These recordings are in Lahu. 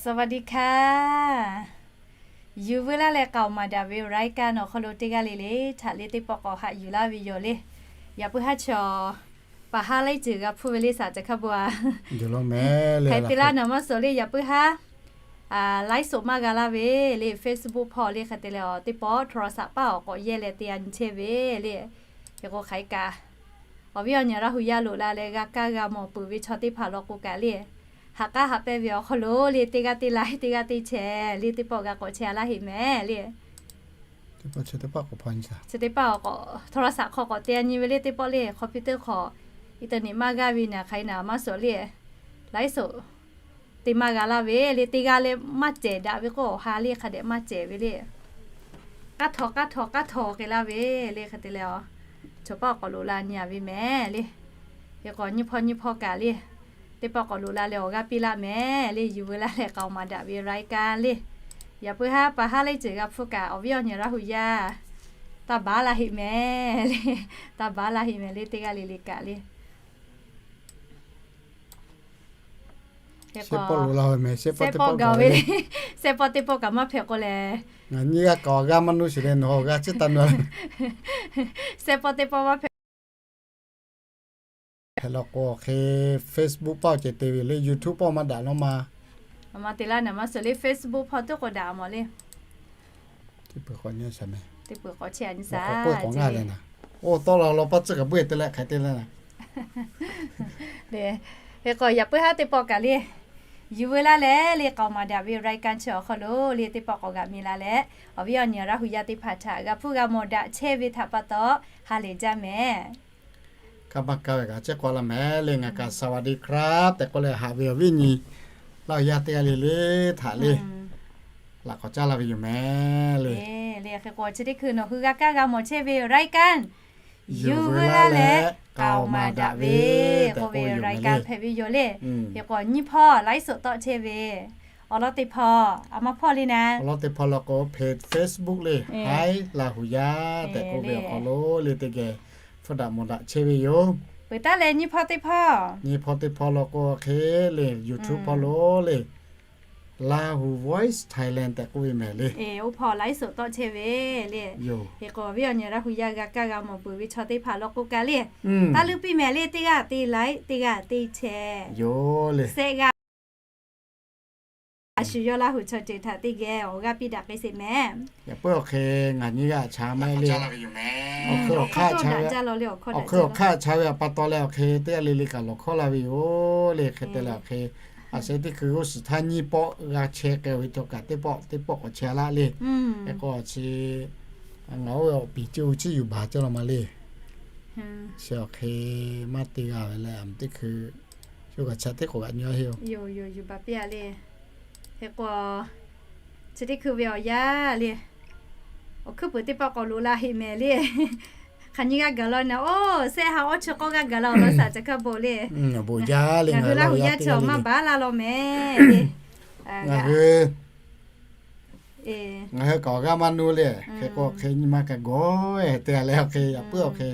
สวัสดีค่ะ Yuˬ veu laˇ leh k'aoˍ maˍ daꞈ ve รายการ awˬ hk'aw lo teˇ g'aˇ le le htaꞈ le teˇ pawˆ k'awꞈ haꞈ yuˬ laˇ ve yoˬ le. Yaꞈ puiˉ haˉ chaw paˍ haˉ laiˉ ceuˬ g'a hpuˇ ve le saˍ ca hkaˇ bon a. Hk'e te laˇ naˍ maˇ suhˍ le yaꞈ puiˉ haˉ ไลฟ์สด maˇ g'a laˇ ve le Facebook hpawˇ le hk'e te leh awˬ teˇ pawˆ โทรศัพท์ paˇ awˬ k'awꞈ yehˇ leh te a nyi chehˇ ve le. Hk'e k'o hk'aˬ hk'e kaꞈ awˬ viˉ awˬ nyi Laˇ hu yaˇ loꞈ la leh g'a kaˇ g'a mawˬ peuˬ ve chaw teˇ hpaˍ law k'o kaꞈ le, haꞈ k'aˉ haꞈ pehnˇ ve awˬ hk'aw lo le teˇ g'aˇ teˇ laiˉ teˇ g'aˇ teˇ chehˇ le teˇ pawˆ g'a k'awꞈ chehˇ a laˇ heꞈ mehˍ le. Chi teˇ pawˆ awˬ k'awꞈ โทรศัพท์ hk'aw k'awꞈ te a nyi ve le teˇ pawˆ le คอมพิวเตอร์ hk'awꞈ internet maˇ g'aˇ ve naˍ hk'aˬ hk'e naˍ maˇ suhˍ le ไลฟ์สด te maˇ g'a laˇ ve le teˇ g'aˇ le maˇ cehˬ daꞈ ve k'o awˬ ha le hk'a dehꞈ maˇ cehˬ ve le. K'aˇ htaw k'aˇ htaw k'aˇ htaw k'ai laˇ ve le hk'e te leh a, chaw paˇ awˬ k'awꞈ loꞈ la nyi a ve mehˍ le. Hk'e k'o nyiˇ hpawˇ nyiˇ hpawˇ kaꞈ le teˇ pawˆ k'awꞈ loꞈ la leh awˬ g'aˇ piˇ laˇ mehˍ le. Yuˬ veu laˇ leh k'aoˍ maˍ daꞈ ve รายการ le. Yaꞈ puiˉ haˉ paˍ haˉ laiˉ ceuˬ g'a hpuˇ kaꞈ awˬ viˉ awˬ nyi Laˇ hu yaˇ taˇ baˬ laˇ heꞈ mehˍ le. Taˇ baˬ laˇ heꞈ mehˍ le teˇ g'aˇ le le kaꞈ le. Sehˉ pawˆ loꞈ la ve mehˍ, sehˉ pawˆ teˇ pawˆ gaˬ ve le. Sehˉ pawˆ teˇ pawˆ kaꞈ maˇ hpehꞈ k'o lehˬ, ngaˬ nyiˇ g'aˇ kaꞈ awˬ g'aˇ maˇ nuˇ sheˍ leh nawˬ awˬ g'aˇ ciˉ taˇ nuˇ. Sehˉ pawˆ teˇ pawˆ maˇ hpehꞈ hpehꞈ la k'o hk'e Facebook paˇ awˬ ceh te ve le YouTube paˇ maˇ daꞈ nawˉ ma. Awˬ ma te laˇ naˍ maˇ suhˍ le Facebook hpawˇ tuˉ k'awꞈ daꞈ mawˬ le. Teˇ peuˬ k'awꞈ nyi a shaˍ mehˍ. Teˇ peuˬ k'awꞈ chehˇ a nyi shaˍ. Oˇ tawˆ la law paˇ tcuhˉ kaꞈ buˇ e te leh hk'aˬ hk'e te le naˍ. Hk'e k'o yaꞈ puiˉ haˉ teˇ pawˆ kaꞈ le yuˬ veu laˇ leh le k'aoˍ maˍ daꞈ ve รายการ chi awˬ hk'aw lo le teˇ pawˆ k'awꞈ g'aꞈ mi la leh awˬ viˉ awˬ nyi Laˇ hu yaˇ teˇ hpaˍ htaꞈ g'a hpuˇ g'a mawˬ daꞈ chehˇ ve htaꞈ pa taw ha lehˬ jaˇ mehˍ. Kaˇ maˇ kaˇ ve kaꞈ chehˇ k'awꞈ la mehˍ le ngaˬ kaꞈ สวัสดีครับ tehꞈ k'oˆ leh haꞈ ve awˬ viˉ nyi Laˇ hu yaˇ teˇ g'aˇ le le htaꞈ le laꞈ k'awꞈ caˇ laˇ ve yoˬ mehˍ le. Hk'e k'o chi teˇ hkui nawˬ hui g'a kaˇ g'a mawˬ chehˇ ve รายการ yuˬ veu laˇ leh k'aoˍ maˍ daꞈ ve k'oˆ ve รายการ hpehꞈ ve yoˬ le. Hk'e k'o nyiˇ hpawˇ ไลฟ์สด tawˆ chehˇ ve awˬ lawn teˇ hpawˇ a maˇ hpawˇ le naˍ. Awˬ lawn teˇ hpawˇ law k'o hpehꞈ Facebook le Hi Laˇ hu yaˇ tehꞈ k'oˆ ve awˬ hk'aw lo le teˇ geh hpfuhˇ daꞈ mawˬ daꞈ chehˇ ve yoˬ. Peuˬ taˉ leh nyiˇ hpawˇ teˇ hpawˇ, nyiˇ hpawˇ teˇ hpawˇ law k'o hk'e le YouTube hpawˇ lo le Lahu Voice Thailand tehꞈ k'oˆ ve mehˍ le. Oˇ hpawˇ ไลฟ์สด tawˆ chehˇ ve le. Hk'e k'o awˬ viˉ awˬ nyi Laˇ hu yaˇ g'a kaˇ g'a mawˬ peuˬ ve chaw teˇ hpaˍ law k'o kaꞈ le taˇ leuˆ piˇ mehˍ le teˇ g'aˇ teˇ laiˉ teˇ g'aˇ teˇ chehˇ yoˬ le. Sehˆ g'aˇ a shu yawˇ Laˇ hu chaw ceuˬ htaꞈ teˇ geh awˬ g'aˇ piˇ daꞈ k'ai sheˍ mehˍ. Yaꞈ puiˉ awˬ hk'e ngaˬ nyiˇ g'aˇ chaꞈ maˇ heˆ le. Awˬ hk'e awˬ hk'aˇ chaꞈ ve, awˬ hk'e awˬ hk'aˇ chaꞈ ve awˬ pa taw leh awˬ hk'e teˇ g'aˇ le le kaꞈ lawˬ hkawˇ la ve yoˬ le. Hk'e te leh awˬ hk'e a sheh teˇ hkui g'uˇ suhˍ htaˇ nyiˇ pawˆ g'a chehˇ k'ai ve htawˇ kaꞈ teˇ pawˆ teˇ pawˆ k'awꞈ chehˇ a laˇ le. Hk'e k'o chi ngaˬ oˇ ve awˬ piˍ ceuˬ chi yuˬ baˬ cawˇ la ma le. Chi awˬ hk'e maˇ te g'a ve leh a teˇ hkui shu kaꞈ chaꞈ teˇ k'awꞈ g'aꞈ nyi a heˆ oˬ. Yuˬ baˬ piˇ a le. Hk'e k'o chi teˇ hkui ve awˬ yanˇ le awˬ hkuiˉ puiˍ teˇ pawˆ k'awꞈ loꞈ la heˆ mehˍ le. Hk'aˬ nyi g'a gaˬ law naˍ oˇ sehˆ ha awˇ chi k'awˇ g'a gaˬ la awˬ laˇ saˍ ca hkaˇ bon le. Ngaˬ hui Laˇ hu yaˇ chaw maˇ baˬ laˇ law mehˍ le. Ngaˬ hui ngaˬ hui kaꞈ awˬ g'aˇ maˇ nuˇ le. Hk'e k'o hk'e nyi ma kaꞈ gawˬ te a leh awˬ hk'e yaꞈ puiˉ awˬ hk'e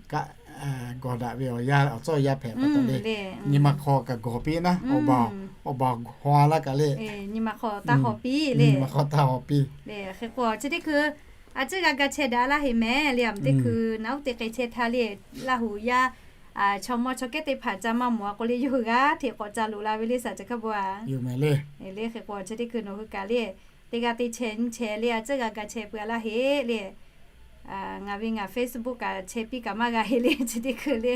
kaꞈ gawˬ daꞈ ve awˬ yanˇ awˬ tcuhˉ awˬ yanˇ hpehꞈ pa taw le. Nyi ma hk'aw kaꞈ gawˬ piˇ naˉ, awˬ baˬ haw a laˇ kaꞈ le. Nyi ma hk'aw taˇ haw piˇ le. Nyi ma hk'aw taˇ haw piˇ. Hk'e k'o chi teˇ hkui a ciˉ g'a ga chehˇ daꞈ laˇ heˆ mehˍ le. A teˇ hkui naˍ oˇ te k'ai chehˇ htaˇ le Laˇ hu yaˇ chaw mawˇ chaw kehˉ teˇ hpaˍ ca maˇ mawˬ a k'o le yawˇ hui g'aˇ hteꞈ k'awꞈ ca loꞈ la ve le saˍ ca hkaˇ bon a. Yoˬ mehˍ le. Le hk'e k'o chi teˇ hkui nawˬ hui kaꞈ le teˇ g'aˇ teˇ chehˇ nyiˇ chehˇ le a ciˉ g'a ga chehˇ peuˬ a laˇ heˆ le. Ngaˬ ve ngaˬ Facebook kaꞈ chehˇ piˇ kaꞈ maˇ g'a heˆ le chi teˇ hkui le.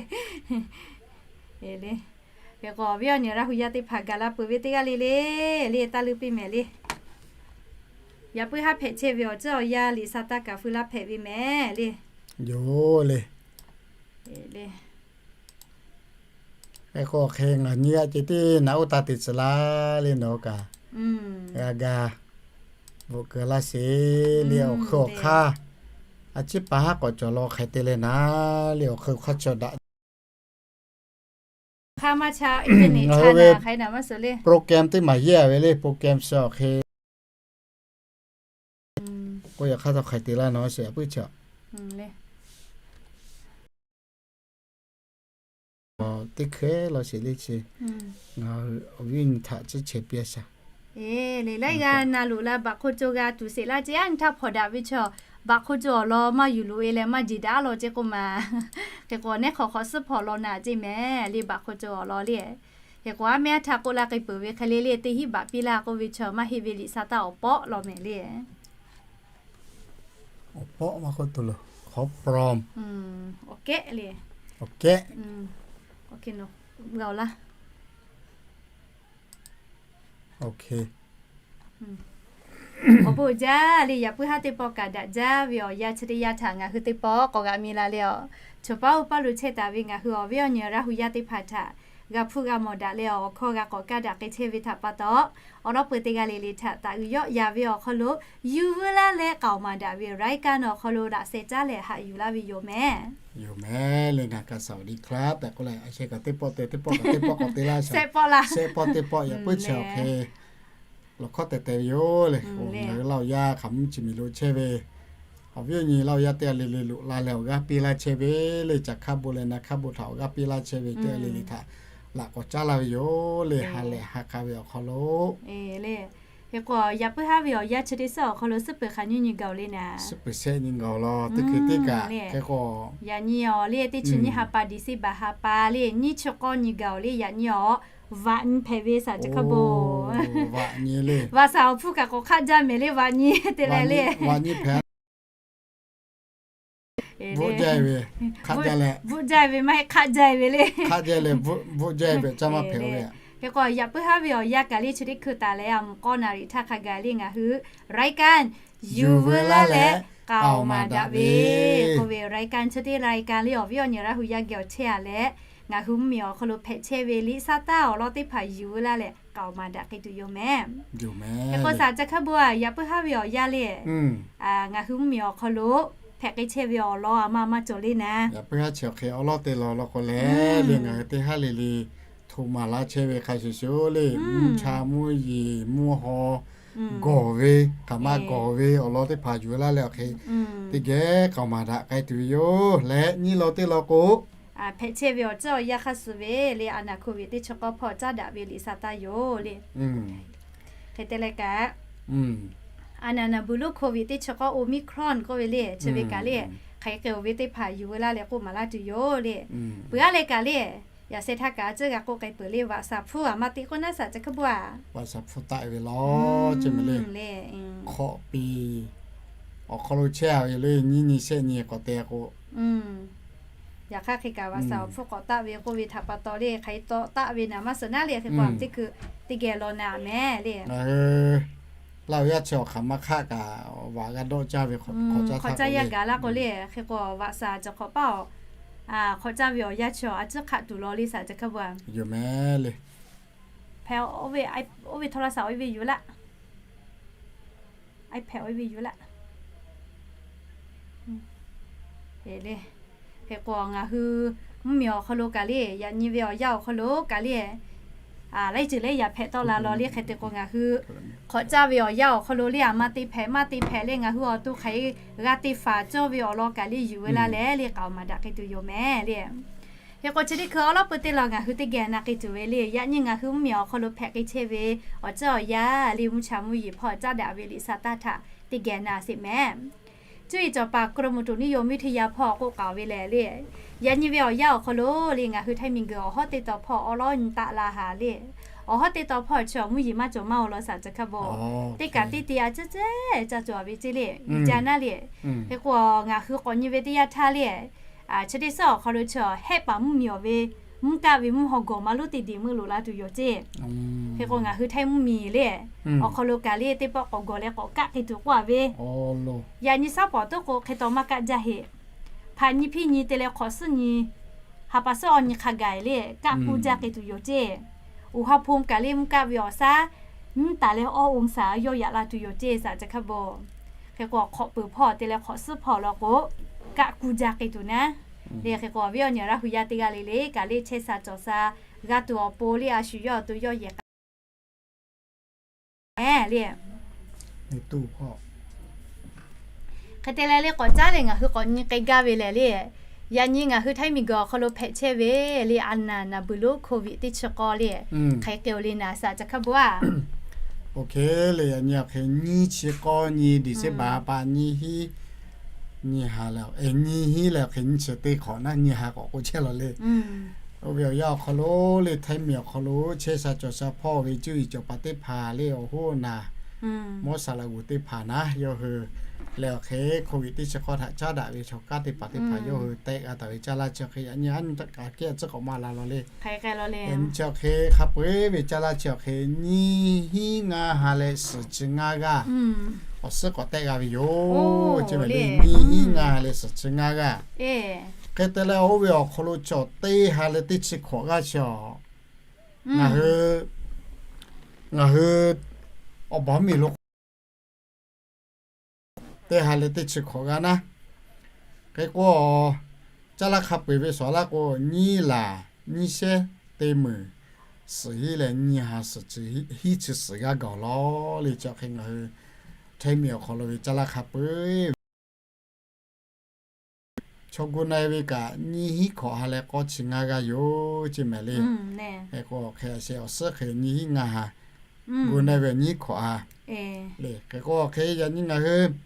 Le hk'e k'o awˬ viˉ awˬ nyi Laˇ hu yaˇ teˇ hpaˍ gaˬ la peuˬ ve teˇ g'aˇ le le le taˇ leuˆ piˇ mehˍ le. Yaꞈ puiˉ haˉ hpehꞈ chehˇ ve awˬ tcuhˉ awˬ yanˇ liꞈ sa taˇ kaꞈ feu laˇ hpehꞈ ve mehˍ le. Yoˬ le. Hk'e k'o hk'e ngaˬ nyiˇ g'aˇ ceh tiˉ naˍ oˇ taˇ te tcuh laˇ le nawˬ kaꞈ g'a ga bvuhꞈ keu laˇ sheˍ le. Awˬ hk'e awˬ hk'aˇ a ciˉ pa haˉ k'awꞈ cawˬ law hk'e te leh naˍ le awˬ hk'e awˬ hk'aˇ cawˬ daꞈ hk'aˇ maˇ ca, internet ca naˍ hk'aˬ hk'e naˍ maˇ suhˍ le. Program teˇ maˬ yehˇ ve le program suh awˬ hk'e k'oˆ yaꞈ hk'aˇ htawˇ hk'aˬ hk'e te laˇ nawˬ sheˍ a puiˉ chaw le. Teˇ hkui law sheˍ le chi ngaˬ hui awˬ viˉ awˬ nyi htaꞈ ciˉ chehˇ piˇ a shaˍ. Eˬ, le laiˉ g'aˇ na loꞈ la baꞈ hk'oˆ co g'a tuˬ sheˍ laˇ ceˇ. Aˉ nyi htaˇ hpawnˬ daꞈ ve chaw, baꞈ hk'oˆ co awˬ lawn maˇ yuˬ loꞈ e leh maˇ jeˬ daꞈ a law ceˇ k'oˆ ma. Hk'e k'o, neˉ hk'awꞈ hk'awꞈ suhˉ hpawnˬ law naꞈ ceˇ mehˍ le baꞈ hk'oˆ co awˬ lawn le. Hk'e k'o, aˉ mehˉ aˉ htaˇ k'oˆ laˇ k'ai peuˬ ve hk'e le le, teˇ hinˉ baꞈ piˇ laˇ k'oˆ ve chaw maˇ heˆ ve liꞈ sa taˇ awˬ pawˆ law mehˍ le. Awˬ pawˆ maˇ k'oˆ tuˬ loˬ, hk'awꞈ pawˆ. Awˬ kehˉ le. Awˬ kehˉ. G'a laˇ. Awˬ bon jaˇ le, yaꞈ puiˉ haˉ teˇ pawˆ kaꞈ daꞈ jaˇ ve awˬ yanˇ chi teˇ yanˇ htaꞈ ngaˬ hui teˇ pawˆ k'awꞈ g'a mi la le awˬ. Choˬ paˉ oˇ paˇ lo chehˇ taˍ ve ngaˬ hui awˬ viˉ awˬ nyi Laˇ hu yaˇ teˇ hpaˍ htaꞈ g'a hpuˇ g'a mawˬ daꞈ leh awˬ hkawˇ g'a k'awꞈ kaˇ daꞈ k'ai chehˇ ve htaꞈ pa taw, awˬ lawn peuˬ teˇ g'aˇ le le htaꞈ taꞈ uiˍ yawˆ yan ve awˬ hk'aw lo yuˬ veu laˇ leh k'aoˍ maˍ daꞈ ve รายการ awˬ hk'aw lo daꞈ sheh caˉ leh haꞈ yuˬ laˇ ve yoˬ mehˍ. Yoˬ mehˍ le, ngaˬ kaꞈ สวัสดีครับ tehꞈ k'oˆ leh, a sheh kaꞈ teˇ pawˆ te teˇ pawˆ kaꞈ teˇ pawˆ k'awꞈ te laˇ shaˍ. Shehˆ pawˆ laˇ. Shehˆ pawˆ teˇ pawˆ yaꞈ puiˉ chi awˬ hk'e lawˬ hkawˇ tehˬ tehˬ ve yoˬ le. Ngaˬ hui Laˇ hu yaˇ hk'aˬ mvuhˇ chi miˬ lo chehˇ ve awˬ viˉ awˬ nyi Laˇ hu yaˇ teˇ g'aˇ le le loꞈ la leh awˬ g'aˇ piˇ laˇ chehˇ ve le, caˬ hkaˇ bon leh na hkaˇ bon htaꞈ awˬ g'aˇ piˇ laˇ chehˇ ve teˇ g'aˇ le le htaꞈ laꞈ k'awꞈ caˉ laˇ ve yoˬ le, ha lehˬ ha k'a ve awˬ hk'aw lo. Hk'e k'o, yaꞈ puiˉ haˉ ve awˬ yanˇ chi teˇ suhˉ awˬ hk'aw lo suhˉ peuˬ hk'aˬ nyiˇ nyi gaˬ-oˬ le naˍ. Suhˉ peuˬ shehˆ nyi gaˬ-oˬ law, teˇ hkui teˇ kaꞈ hk'e k'o, yaꞈ nyi awˬ le teˇ chi nyiˇ ha pa December ha pa le nyiˇ chi k'awˇ nyi gaˬ-oˬ le, yaꞈ nyi awˬ vaꞈ nyi hpehꞈ ve saˍ ceh hk'a bon. Vaꞈ nyi le. Vaꞈ shaˍ awˬ hpfuhˇ kaꞈ k'awꞈ hk'aˆ jaˇ mehˍ le vaꞈ nyi te leh le. Vaꞈ nyi hpehꞈ. Bvuhˆ jaˇ ve, hk'aˆ jaˇ leh. Bvuhˆ jaˇ ve maˇ heˆ, hk'aˆ jaˇ ve le. Hk'aˆ jaˇ leh bvuhˆ jaˇ ve caˇ maˇ hpehꞈ ve. Hk'e k'o, yaꞈ puiˉ haˉ ve awˬ yanˇ kaꞈ le chi teˇ hkui taˍ leh a mvuhˬ k'awˇ naˍ riˍ htaˇ hk'a gaˬ le ngaˬ hui รายการ yuˬ veu laˇ leh k'aoˍ maˍ daꞈ ve k'oˆ ve รายการ chi teˇ รายการ le awˬ viˉ awˬ nyi Laˇ hu yaˇ geh awˬ chehˇ a leh, ngaˬ hui mvuhˇmiˬ awˬ hk'aw lo hpehꞈ chehˇ ve liꞈ sa taˇ awˬ lawn teˇ hpaˍ yuˬ veu laˇ leh k'aoˍ maˍ daꞈ k'ai tuˬ yoˬ mehˍ. Hk'e k'o saˍ ceh hk'a bon a, yaꞈ puiˉ haˉ ve awˬ yanˇ le ngaˬ hui mvuhˇmiˬ awˬ hk'aw lo hpehꞈ k'ai chehˇ ve awˬ lawn a ma maˇ cawˬ le naˍ. Yaꞈ puiˉ haˉ chi awˬ hk'e awˬ lawn te law law k'o le, le ngaˬ hui teˇ haˉ le le hto maˍ laˇ chehˇ ve hk'a shuˍ shuˍ le, mvuhˇ cha mvuhˇ yeˬ mvuhˇ haw gawˬ ve, hk'aˬ ma gawˬ ve awˬ lawn teˇ hpaˍ yuˬ laˇ leh awˬ hk'e teˇ geh k'aoˍ maˍ daꞈ k'ai tuˬ ve yoˬ. Leh nyiˇ law teˇ law k'o, hpehꞈ chehˇ ve awˬ ceuˬ awˬ yanˇ hk'a shuˍ ve le, a naˍ โควิด teˇ chi k'awˇ hpawˇ caˉ daꞈ ve liꞈ sa taˇ yoˬ le. Hk'e te leh kaꞈ, a naˍ naˍ buˬ lonˉ โควิด teˇ chi k'awˇ โอมิครอน k'oˆ ve le, chi ve kaꞈ le, hk'aˬ hk'e k'ai-oˬ ve teˇ hpaˍ yuˬ veu laˇ leh k'oˆ maˍ laˇ tuˬ yoˬ le. Peuˬ a leh kaꞈ le, yaꞈ sheh htaˇ kaꞈ a ceuˬ g'a k'oˆ k'ai peuˬ le, vaꞈ shaˍ hpfuhˇ a maˇ te k'oˆ naˉ saˍ ceh hk'a bon a. Vaꞈ shaˍ hpfuhˇ taˆ ve law, chi mehˍ le. Hk'awꞈ piˍ awˬ hk'aw lo chehˇ a ve le, nyiˇ nyi shehˆ nyi k'awꞈ te k'o, yaꞈ hk'aˇ hk'e kaꞈ vaꞈ shaˍ awˬ hpfuhˇ k'awꞈ taˆ ve k'oˆ ve htaꞈ pa taw le, hk'aˬ hk'e taw taˆ ve naˍ maˇ suhˍ naˉ le, hk'e k'o teˇ hkui teˇ geh law naˍ mehˍ le. Laˇ hu yaˇ chi awˬ hk'aˬ maˇ hk'aˆ kaꞈ vaꞈ g'a dawˆ caˇ ve hk'awꞈ caˇ yaˇ gaˬ laˇ k'o le, hk'e k'o vaꞈ shaˍ cawˬ hk'awꞈ paˇ awˬ hk'awꞈ caˇ ve awˬ yanˇ chi awˬ a ceuˬ hk'aˆ tuˬ law le saˍ ceh hk'a bon a. Yoˬ mehˍ le. Hpehꞈ, oˇ ve โทรศัพท์ oˇ ve yuˬ laˇ. iPad oˇ ve yuˬ laˇ. Hk'e k'o ngaˬ hui mvuhˇmiˬ awˬ hk'aw lo kaꞈ le, yaꞈ nyi ve awˬ yanˇ awˬ hk'aw lo kaꞈ le, laiˉ ceuˬ leh yaꞈ hpehꞈ tawˆ la law le. Hk'e te k'o ngaˬ hui hk'awꞈ caˇ ve awˬ yanˇ awˬ hk'aw lo le, a maˇ te hpehꞈ maˇ te hpehꞈ le, ngaˬ hui awˬ to hk'aˬ hk'e g'a te faˍ cawˇ ve awˬ lawn kaꞈ le yuˬ veu laˇ leh le k'aoˍ maˍ daꞈ k'ai tuˬ yoˬ mehˍ le. Hk'e k'o chi teˇ hkui awˉ lawˉ peu teˇ law ngaˬ hui teˇ geh na k'ai tuˬ ve le, yaꞈ nyi ngaˬ hui mvuhˇmiˬ awˬ hk'aw lo hpehꞈ k'ai chehˇ ve awˬ ceuˬ awˬ yanˇ le, mvuhˇ cha mvuhˇ yeˬ hpawˇ caˉ daꞈ ve liꞈ sa taˇ htaꞈ teˇ geh na sheˍ mehˍ. Cuˇ yiˍ cawˬ paˍ กรมอุตุนิยมวิทยา hpawˇ k'oˆ k'aoˍ ve lehˬ le, yaꞈ nyi ve awˬ yanˇ awˬ hk'aw lo le ngaˬ hui htaiˇ miˬguiˬ awˬ hawˉ teˇ taw hpawˇ awˉ lawˉ nyi taˆ la haˍ le. Awˬ hawˉ teˇ taw hpawˇ chi awˬ mvuhˇ yeˬ maˇ cawˬ maˇ oˬ law saˍ ceh hk'a bon. Teˇ kaꞈ teˇ te a cehˇ cehˇ ca cawˬ ve ceˇ le, i ca naˉ le. Hk'e k'o ngaˬ hui k'awꞈ nyi ve teˇ yanˇ htaˇ le, chi teˇ suhˉ awˬ hk'aw lo chi hehˆ paˍ mvuhˇmiˬ awˬ ve mvuhˇ kaˆ ve mvuhˇ haw gawˬ maˇ lonˉ te deˬ meuˇ loꞈ la tuˬ yoˬ ceˇ. Hk'e k'o ngaˬ hui htaiˇ mvuhˇmiˬ le awˬ hk'aw lo kaꞈ le teˇ pawˆ k'awꞈ gawˬ leh k'awꞈ kaˆ k'ai tuˬ k'oˆ a ve, yaꞈ nyi shaˉ pawˍ toˉ k'o hk'e taw maˇ kaˆ jaˇ heꞈ. Hpaˍ nyi hpiˇ nyi te leh hk'awꞈ suhˉ nyi ha pa suhˉ awˬ nyi hk'a gaˬ le kaˆ kuˇ jaˇ k'ai tuˬ yoˬ ceˇ. อุณหภูมิ kaꞈ le mvuhˇ kaˆ ve awˬ shaˉ nyiˇ taˍ leh awˇ องศา yawˇ yaꞈ la tuˬ yoˬ ceˇ saˍ ceh hk'a bon. Hk'e k'o hk'awꞈ peuˬ hpawˇ te leh hk'awꞈ suhˉ hpawˇ law k'o kaˆ kuˇ jaˇ k'ai tuˬ naˉ le. Hk'e k'o awˬ viˉ awˬ nyi Laˇ hu yaˇ teˇ g'aˇ le le kaꞈ le chehˇ sha cawˬ sha g'a tuˬ awˬ pon le a shu yawˇ awˬ to yawˇ yehˬ k'a le. Hk'e te leh le k'awꞈ caˉ leh ngaˬ hui k'awꞈ nyi k'ai gaˇ ve lehˬ le, yaꞈ nyi ngaˬ hui htaiˇ miˬguiˬ awˬ hk'aw lo hpehꞈ chehˇ ve le a naˍ naˍ buˬ lonˉ โควิด teˇ chi k'awˇ le, hk'aˬ hk'e k'ai-oˬ le naˍ saˍ ceh hk'a bon a. Ok, le yaꞈ nyi awˬ hk'e nyiˇ chi k'awˇ nyi December pa nyiˇ hinˉ nyiˇ ha leh, nyiˇ hinˉ leh awˬ hk'e nyiˇ chi teˇ hk'awꞈ naˉ nyiˇ ha k'awꞈ k'oˆ chehˇ lawˬ le. Oˇ ve awˬ yanˇ awˬ hk'aw lo le, Htaiˇ miˬ awˬ hk'aw lo chehˇ sha cawˬ sha hpawˇ ve cuˇ yiˍ cawˬ paˍ teˇ hpaˍ le awˬ hoˉ naˍ, mawˇ saˍ laꞈ g'uˬ teˇ hpaˍ naˉ yawˇ hui leh awˬ hk'e Covid teˇ chi k'awˇ htaꞈ caˉ daꞈ ve chaw kaˉ teˇ hpaˍ teˇ hpaˍ yawˇ hui tehˆ g'a taˍ ve caˇ laˇ chi awˬ hk'e yaꞈ nyi a nyi taꞈ kaꞈ kehˉ tcuhˉ k'awꞈ maˇ la lawˬ le. Yaꞈ nyi chi awˬ hk'e hk'a peu-eˬ ve caˇ laˇ chi awˬ hk'e nyiˇ hinˉ ngaˇ ha leh suhˍ chi ngaˇ g'aˇ awˬ suhˉ k'awꞈ tehˆ g'a ve yoˬ. Chi ve le nyiˇ hinˉ ngaˇ ha leh suhˍ chi ngaˇ g'aˇ. Hk'e te leh oˇ ve awˬ hk'aw lo cawˬ teˇ ha leh teˇ chi hkawꞈ g'aˇ chi awˬ, ngaˬ hui, ngaˬ hui awˬ baˬ miˬ lo teˇ ha leh teˇ chi hkawꞈ g'aˇ naˉ. Hk'e k'o, caˇ laˇ hk'a peu-eˬ ve shawˍ laˇ k'o, nyiˇ laˬ nyiˇ shehˉ teˇ meunˍ suhˍ hinˉ leh nyiˇ ha suhˍ chi, hinˉ chi suhˍ g'aˇ gaˬ lawˬ le. Chi awˬ hk'e ngaˬ hui Htaiˇ miˬ awˬ hk'aw lo ve caˇ laˇ hk'a peu-eˬ chaw gu na-e ve kaꞈ nyiˇ hinˉ hkawꞈ ha leh k'awˇ chi ngaˇ g'aˇ yoˬ. Chi mehˍ le. Hk'e k'o, hk'e a sheh awˬ suhˉ hk'e nyiˇ hinˉ ngaˇ ha gu na-e ve nyiˇ hinˉ hkawꞈ ha le. Hk'e k'o, hk'e yaꞈ nyi ngaˬ hui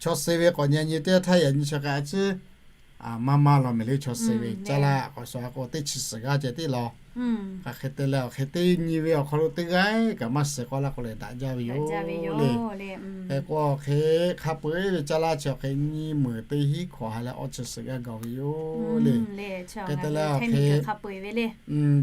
chaw suh ve k'awꞈ nyi nyi teˇ htaˇ yaꞈ nyi chi hk'e a ciˉ maˇ maˇ lawˬ mehˍ le. Chaw suh ve caˇ laˇ k'awꞈ shawˍ a k'o teˇ chi suhˍ g'aˇ ceh tiˉ lawˬ. Hk'aˬ hk'e te leh awˬ hk'e teˇ nyi ve awˬ hk'aw lo teˇ g'aˇ kaꞈ maˇ suh k'awꞈ laˇ k'o leh daꞈ jaˇ ve yoˬ le. Hk'e k'o, hk'e hk'a peu-eˬ ve caˇ laˇ chi awˬ hk'e nyiˇ meunˍ teˇ hinˉ hkawꞈ ha leh awˇ chi suhˍ g'aˇ gaˬ ve yoˬ le. Hk'e te leh awˬ hk'e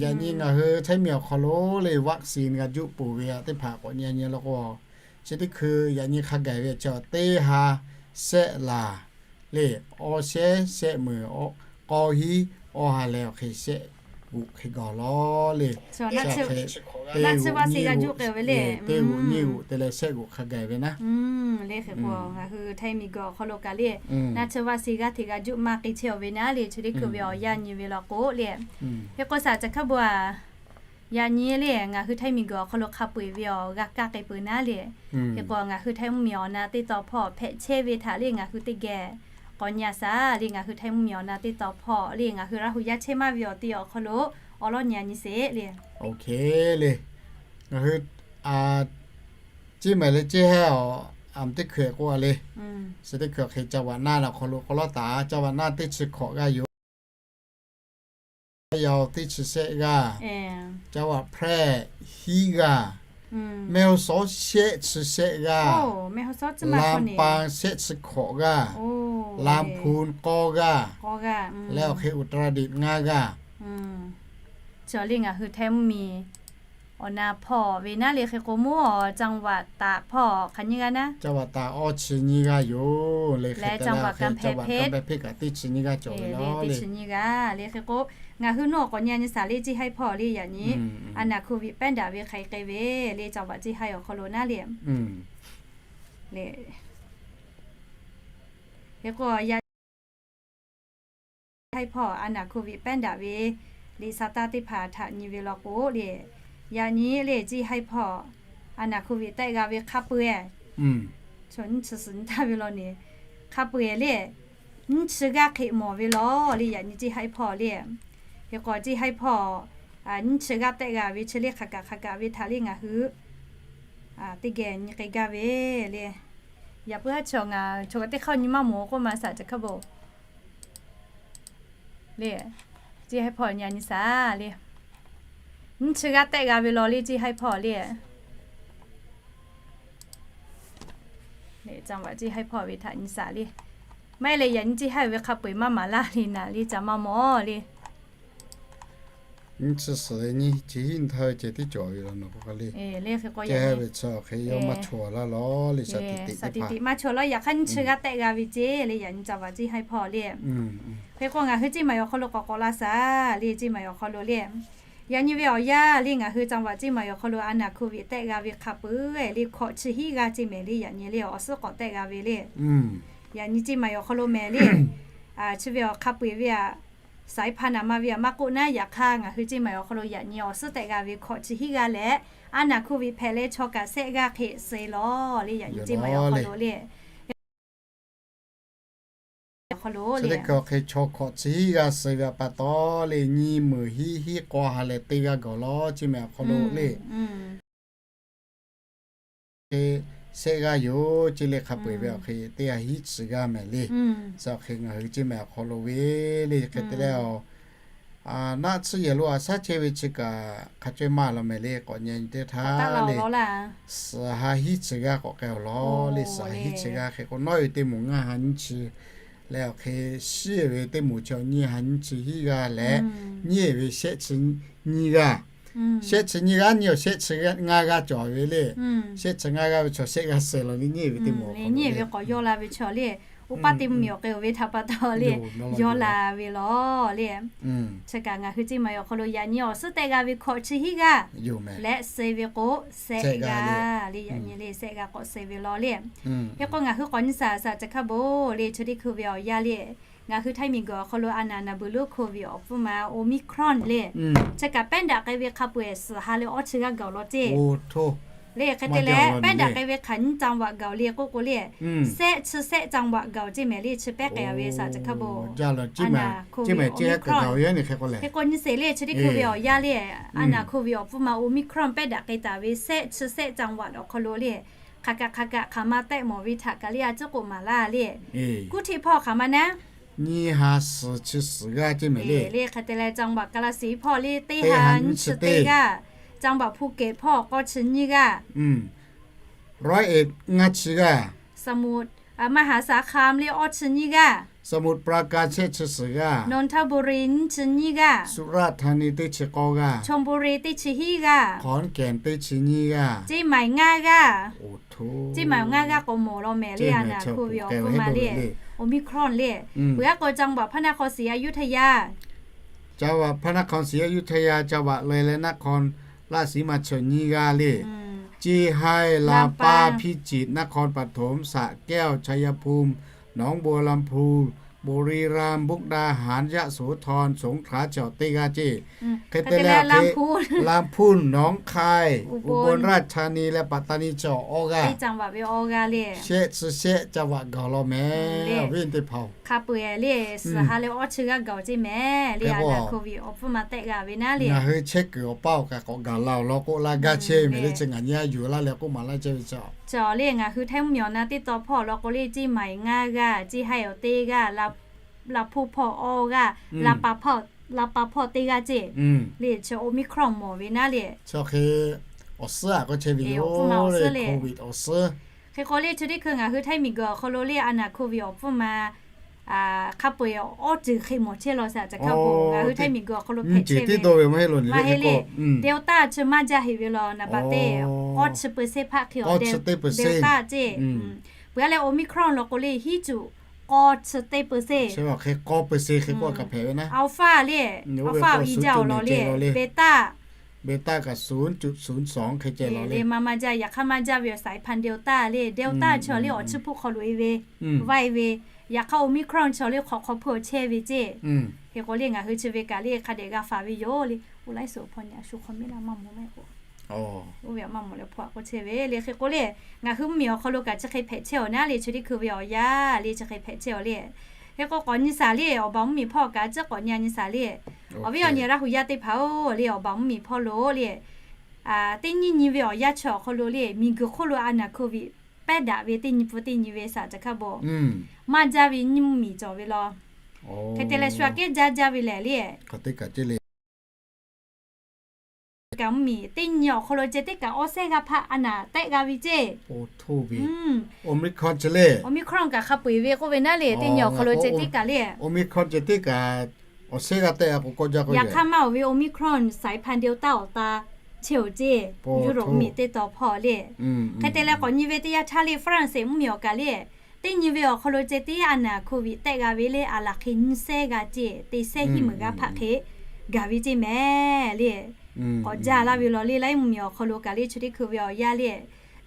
yaꞈ nyi ngaˬ hui Htaiˇ miˬ awˬ hk'aw lo le vaccine g'a juˆ peuˬ ve teˇ hpaˍ k'awꞈ nyi nyi law k'o, chi teˇ hkui yaꞈ nyi hk'a gaˬ ve chi teˇ ha shehˆ laˬ le, awˇ shehˉ shehˆ meunˍ, k'awˇ hinˉ awˇ ha leh awˬ hk'e shehˆ g'uꞈ hk'e gaˬ lawˬ le. Teˇ g'uꞈ nyiˇ g'uꞈ te leh shehˆ g'uꞈ hk'a gaˬ ve naˉ. Le hk'e k'o ngaˬ hui Htaiˇ miˬ guiˬ awˬ hk'aw lo kaꞈ le, naˆ tsuhˇ vaˆ se g'aˇ hteꞈ g'a juˆ maˇ k'ai chehˇ ve naˉ le. Chi teˇ hkui ve awˬ yanˇ nyi ve law k'o le, hk'e k'o shaˍ caˬ hkaˇ bon a, yaꞈ nyi le ngaˬ hui Htaiˇ miˬ guiˬ awˬ hk'aw lo hk'a peu-eˬ ve awˬ g'a kaˇ k'ai peuˬ naˉ le. Hk'e k'o ngaˬ hui Htaiˇ mvuhˇ miˬ awˬ na teˇ taw hpawˇ hpehꞈ chehˇ ve htaꞈ le ngaˬ hui teˇ geh k'awꞈ nyi a shaˍ le. Ngaˬ hui Htaiˇ mvuhˇ miˬ awˬ na teˇ taw hpawˇ le ngaˬ hui Laˇ hu yaˇ chehˇ maˇ ve awˬ ti awˬ hk'aw lo awˬ lawˉ nyi a nyi sheˍ le. Ok le, ngaˬ hui a ciˉ mehˍ leh ceˇ hehˉ awˬ, a teˇ hkui k'oˆ a le. Chi teˇ hkui hk'e จังหวัดน่าน awˬ hk'aw lo k'awꞈ lawˉ taˍ. จังหวัดน่าน teˇ chi hkawꞈ g'aˇ yoˬ. Yaw teˇ chi shehˆ g'aˇ, จังหวัดแพร่ hiˉ g'aˇ, Mehˇhawˇsawˉ shehˆ chi shehˆ g'aˇ, Lampa shehˆ chi hkawꞈ g'aˇ, Lamphun k'awˇ g'aˇ, leh awˬ hk'e อุตรดิตถ์ ngaˇ g'aˇ. Chaw le ngaˬ hui Htaiˇ mvuhˇ miˬ awˬ na hpawˇ ve naˉ le hk'e k'o mvuhˇ awˬ จังหวัดตาก hpawˇ hk'aˬ nyiˇ g'aˇ naˉ. จังหวัดตาก awˇ chi nyiˇ g'aˇ yoˬ le. Hk'e te leh กำแพงเพชร teˇ chi nyiˇ g'aˇ cawˬ ve le. Teˇ chi nyiˇ g'aˇ le hk'e k'o, ngaˬ hui nuˇ awˬ k'awꞈ nyi a nyi shaˍ le ceˇ haiˉ hpawˇ le yaꞈ nyi. A naˬ โควิด pehˉ daꞈ ve hk'aˬ hk'e ve le จังหวัด ceˇ haiˉ awˬ hk'aw lo naˉ le. Hk'e k'o yaꞈ haiˉ hpawˇ a naˬ โควิด pehˉ daꞈ ve liꞈ sha taˇ teˇ hpaˍ htaꞈ nyi ve law k'o le, yaꞈ nyi le ceˇ haiˉ hpawˇ a naˬ โควิด tehˆ g'a ve hk'a peu-eˬ, chaw nyiˇ chi suhˍ nyi taˇ ve law ne, hk'a peu-eˬ le nyiˇ chi g'aˇ hk'e mawˬ ve law le yaꞈ nyi ceˇ haiˉ hpawˇ le. Hk'e k'o ceˇ haiˉ hpawˇ nyiˇ chi g'aˇ tehˆ g'a ve chi le hk'aˬ kaꞈ hk'aˬ kaꞈ ve htaꞈ le ngaˬ hui teˇ geh nyi k'ai gaˇ ve le. Yaꞈ puiˉ haˉ chaw ngaˬ chaw kaꞈ teˇ hk'aˇ nyi maˇ mawˬ k'oˆ ma shaˍ caˬ hkaˇ bon le. Ceˇ haiˉ hpawˇ nyi a nyi shaˍ le. Nyiˇ chi g'aˇ tehˆ g'a ve law le ceˇ haiˉ hpawˇ le. Ceˇ haiˉ hpawˇ ve htaꞈ nyi shaˍ le. Maˇ heˆ leh yaꞈ nyi ceˇ haiˉ ve hk'a peu-eˬ maˇ maˍ laˇ le naˍ le ca maˇ mawˬ le. Nyiˇ chi suhˍ nyiˇ chi hiˉ nyi htaˇ ve ceh tiˉ cawˬ ve law nawˬ k'o k'a le. Ceˇ haiˉ ve chi awˬ hk'e yawˇ maˇ chawˬ laˇ law le. Shaˍ tiꞈ tiꞈ maˇ chawˬ laˇ. Yaꞈ hk'aˇ nyiˇ chi g'aˇ tehˆ g'a ve ceˇ le yaꞈ nyi จังหวัด ceˇ haiˉ hpawˇ le. Hk'e k'o ngaˬ hui ceˇ maˬ awˬ hk'aw lo k'awꞈ k'awꞈ la shaˍ le ceˇ maˬ awˬ hk'aw lo le. Yaꞈ nyi ve awˬ yanˇ le ngaˬ hui จังหวัด ceˇ maˬ awˬ hk'aw lo a naˬ โควิด tehˆ g'a ve hk'a peu-eˬ le hkawꞈ chi hiˉ g'aˇ ceˇ mehˍ le yaꞈ nyi le awˬ suhˉ k'awꞈ tehˆ g'a ve le. Yaꞈ nyi ceˇ maˬ awˬ hk'aw lo mehˍ le. Chi ve awˬ hk'a peu-eˬ ve a saiˉ hpaˇ naˍ ma ve a maˇ k'oˆ naˉ. Yaꞈ hk'aˇ ngaˬ hui ceˇ maˬ awˬ hk'aw lo yaꞈ nyi awˬ suhˉ tehˆ g'a ve hkawꞈ chi hiˉ g'aˇ leh a naˬ โควิด hpehꞈ leh chaw kaꞈ shehˆ g'aˇ hk'e suh law le yaꞈ nyi ceˇ maˬ awˬ hk'aw lo le. Hk'e chaw hkawꞈ chi hiˉ g'aˇ suh ve pa taw le nyiˇ meunˍ hiˉ hiˉ k'awˇ ha leh teˇ g'aˇ gaˬ law ceˇ mehˍ awˬ hk'aw lo le. hk'e shehˆ g'aˇ yoˬ ceˇ le. Hk'a peu-eˬ ve awˬ hk'e teˇ g'aˇ hiˉ chi g'aˇ mehˍ le. Saˍ awˬ hk'e ngaˬ hui ceˇ mehˍ awˬ hk'aw lo ve le hk'e te leh, naˆ tsuhˇ yehˬ lo a shaˉ chehˇ ve chi kaꞈ hk'a caweh maˇ law mehˍ le. K'awꞈ nyi teˇ htaˇ le, suhˍ ha hiˉ chi g'aˇ k'awꞈ k'ai awˬ lawn le. Suhˍ ha hiˉ chi g'aˇ hk'e k'o, nawˉ ve teˇ moˍ ngaˇ ha nyiˇ chi leh awˬ hk'e, shiˉ ve teˇ moˍ chi nyiˇ ha nyiˇ chi hiˉ g'aˇ leh, nyiˇ ve shehˆ chi nyiˇ g'aˇ, shehˆ chi nyiˇ g'aˇ nyi awˬ shehˆ chi ngaˇ g'aˇ cawˬ ve le. Shehˆ chi ngaˇ g'aˇ ve chaw shehˆ g'aˇ suh law le, nyiˇ ve teˇ moˍ k'o le, nyiˇ ve k'awꞈ yawˇ la ve chaw le, oˇ paˆ teˇ mvuhˇmiˬ awˬ k'e oˬ ve htaꞈ pa taw le, yawˇ la ve law le. Chi kaꞈ ngaˬ hui ceˇ mehˍ awˬ hk'aw lo yaꞈ nyi awˬ suhˉ tehˆ g'a ve hkawꞈ chi hiˉ g'aˇ leh suh ve k'o, shehˆ g'aˇ le. Yaꞈ nyi le shehˆ g'aˇ k'awꞈ suh ve law le. Hk'e k'o ngaˬ hui k'awꞈ nyi shaˍ shaˍ chi hk'a bo le, chi teˇ hkui ve awˬ yanˇ le, ngaˬ hui Htaiˇ miˬguiˬ awˬ hk'aw lo a naˍ naˍ buˬ lonˉ hk'oˆ ve awˬ pfuhˇ ma Omicron le, chi kaꞈ pehˉ daꞈ k'ai ve hk'a peu-eˬ suhˍ ha leh awˇ chi g'aˇ gaˬ law ceˇ le. Hk'e te leh pehˉ daꞈ k'ai ve hk'aˬ nyiˇ จังหวัด gaˬ le k'oˆ k'o le, shehˆ chi shehˆ จังหวัด gaˬ ceˇ mehˍ le. Chi pehˉ k'ai ve shaˍ chi hk'a bo, a naˍ hk'oˆ ve Omicron hk'e k'o nyi sheˍ le, chi teˇ hkui ve awˬ yanˇ le, a naˍ hk'oˆ ve awˬ pfuhˇ ma Omicron pehˉ daꞈ k'ai taˍ ve shehˆ chi shehˆ จังหวัด awˬ hk'aw lo le, hk'aˬ kaꞈ hk'aˬ kaꞈ hk'aˬ ma tehˆ mawˬ ve htaꞈ kaꞈ le a ciˉ k'oˆ maˍ laˇ le. Kuˇ hteˇ hpawˇ hk'aˬ ma naˉ, nyiˇ ha suhˍ chi suhˍ g'aˇ ceˇ mehˍ le. Hk'e te leh จังหวัด กาฬสินธุ์ hpawˇ le teˇ ha nyiˇ chi teˇ g'aˇ, จังหวัด ภูเก็ต hpawˇ k'awˇ chi nyiˇ g'aˇ, Roy Ed ngaˇ chi g'aˇ, สมุทร มหาสารคาม le awˇ chi nyiˇ g'aˇ, สมุทรปราการ shehˆ chi suhˍ g'aˇ, นนทบุรี nyiˇ chi nyiˇ g'aˇ, สุราษฎร์ธานี teˇ chi k'awˇ g'aˇ, ชลบุรี teˇ chi hiˉ g'aˇ, ขอนแก่น teˇ chi nyiˇ g'aˇ, เชียงใหม่ ngaˇ g'aˇ, เชียงใหม่ ngaˇ g'aˇ k'awꞈ mawˬ law mehˍ le. A naˍ hk'oˆ ve awˬ pfuhˇ ma le, Omicron le. Peuˬ aˉ k'o จังหวัดพระนครศรีอยุธยา จังหวัดพระนครศรีอยุธยา จังหวัดเลย และนครราชสีมา chi nyiˇ g'aˇ le. Ceˇ haiˇ ลำปาง ลำปาง พิจิตร นครปฐม สระแก้ว ชัยภูมิ หนองบัวลำภู บุรีรัมย์ มุกดาหาร ยโสธร สงขลา chaw teˇ g'aˇ ceˇ. Hk'e te leh ลำพูน ลำพูน หนองคาย อุบลราชธานี และปัตตานี chaw awˇ g'aˇ, shehˆ chi shehˆ จังหวัด gaˬ law mehˍ ve teˇ hpaˍ-oˬ. Hk'a peu-eˬ le, suhˍ ha leh awˇ chi g'aˇ gaˬ ceˇ mehˍ le. A naˍ hk'oˆ ve awˬ pfuhˇ ma tehˆ g'a ve naˉ le, ngaˬ hui chehˇ kuiˬ awˬ paˇ awˬ kaꞈ k'awꞈ gaˬ la awˬ lawn k'oˆ laˇ gaˇ chehˇ mehˍ le. Chi ngaˬ nyi a yuˬ laˇ leh k'oˆ maˍ laˇ chehˇ ve chi, chi le ngaˬ hui Htaiˇ mvuhˇmiˬ awˬ na teˇ taw hpawˇ law k'o le, Ceˇ maiˍ ngaˇ g'aˇ, Ceˇ haiˇ awˬ teˇ g'aˇ, Laˇ hpfuhˇ hpawˇ awˇ g'aˇ, Laˇ pa hpawˇ teˇ g'aˇ ceˇ le. Chi Omicron mawˬ ve naˉ le, chi hk'e awˬ suhˉ aꞈ k'oˆ chehˇ ve yoˬ le, Covid awˬ suhˉ. Hk'e k'o le chi teˇ hkui ngaˬ hui Htaiˇ miˬguiˬ awˬ hk'aw lo le a naˍ hk'oˆ ve awˬ pfuhˇ ma hk'a peu-eˬ awˇ ceuˬ hk'e mawˬ chehˇ law shaˍ chi hk'a bo, ngaˬ hui Htaiˇ miˬguiˬ awˬ hk'aw lo hpehꞈ chehˇ ve maˇ heˆ le. Delta chi maˇ jaˇ heꞈ ve law, naˍ baꞈ teˇ awˇ chi เปอร์เซ็นต์ hpaˆ hk'e awˬ Delta ceˇ. Peuˬ aˉ leh Omicron law k'o le hiˉ cuꞈ k'awˇ chi teˇ เปอร์เซ็นต์, hk'e k'awˇ เปอร์เซ็นต์ hk'e k'oˆ kaꞈ hpehꞈ ve naˉ. Alpha le, Alpha awˬ i jaˇ awˬ lawn le, Beta, Beta kaꞈ ศูนย์จุดศูนย์สอง hk'e ceh law le. Maˇ maˇ jaˇ, yaꞈ hk'aˇ maˇ jaˇ ve awˬ สายพันธุ์ Delta le. Delta chi le awˬ chiˇ hpuˆ hk'aw lo e ve, vaˇ e ve. Yaꞈ hk'aˇ Omicron chi le hk'awꞈ hk'aw hpeuˇ awˬ chehˇ ve ceˇ. Hk'e k'o le ngaˬ hui chi ve kaꞈ le hk'a dehꞈ g'a faˍ ve yoˬ le. Oˇ laiˉ suˍ hpawˇ nyi a shu hk'aw miˉ laˇ maˇ mawˬ maˇ k'o, oˇ ve maˇ mawˬ leh hpawˇ aꞈ k'oˆ chehˇ ve le. Hk'e k'o le ngaˬ hui mvuhˇmiˬ awˬ hk'aw lo kaꞈ chi hk'e hpehꞈ chehˇ awˬ naˉ le, chi teˇ hkui ve awˬ yanˇ le chi hk'e hpehꞈ chehˇ awˬ le. Hk'e k'o k'awꞈ nyi shaˍ le, awˬ baˬ mvuhˇmiˬ hpawˇ kaꞈ ciˉ k'awꞈ nyi a nyi shaˍ le. Awˬ viˉ awˬ nyi Laˇ hu yaˇ teˇ hpaˍ-oˬ le, awˬ baˬ mvuhˇmiˬ hpawˇ lo le, teˇ nyiˇ nyi ve awˬ yanˇ chi awˬ hk'aw lo le miˬguiˬ hk'oˆ lo a naˍ โควิด pehˉ daꞈ ve teˇ nyi pfuhˇ teˇ nyi ve shaˍ chi hk'a bo, maˇ jaˇ ve nyiˇ mvuhˇmiˬ cawˬ ve law. Hk'e te leh shu aꞈ kehˉ jaˇ jaˇ ve lehˬ le, kaꞈ mvuhˇmiˬ teˇ nyi awˬ hk'aw lo ceh teˇ kaꞈ awˇ sehˉ g'aˇ hpaˆ a naˍ tehˆ g'a ve ceˇ. Omicron kaꞈ hk'a peu-eˬ ve k'oˆ ve naˉ le, teˇ nyi awˬ hk'aw lo ceh teˇ kaꞈ le, Omicron ceh teˇ kaꞈ awˬ sehˉ g'aˇ tehˆ a k'o k'awꞈ jaˇ k'o, yaꞈ hk'aˇ maˇ oˬ ve Omicron สายพันธุ์ Delta awˬ ta chehˇ oˬ ceˇ. Europe mvuhˇmiˬ teˇ taw hpawˇ le. Hk'e te leh k'awꞈ nyi ve teˇ yanˇ htaˇ le France mvuhˇmiˬ awˬ kaꞈ le, teˇ nyi ve awˬ hk'aw lo ceh teˇ a naˍ โควิด tehˆ g'a ve le a laˬ hk'e nyiˇ sehˉ g'aˇ ceˇ, teˇ sehˉ hiˉ meunˍ g'aˇ hpaˆ hk'e gaˬ ve ceˇ mehˍ le. K'awꞈ jaˇ laˇ ve law le, Laˇ mvuhˇmiˬ awˬ hk'aw lo kaꞈ le chi teˇ hkui ve awˬ yanˇ le,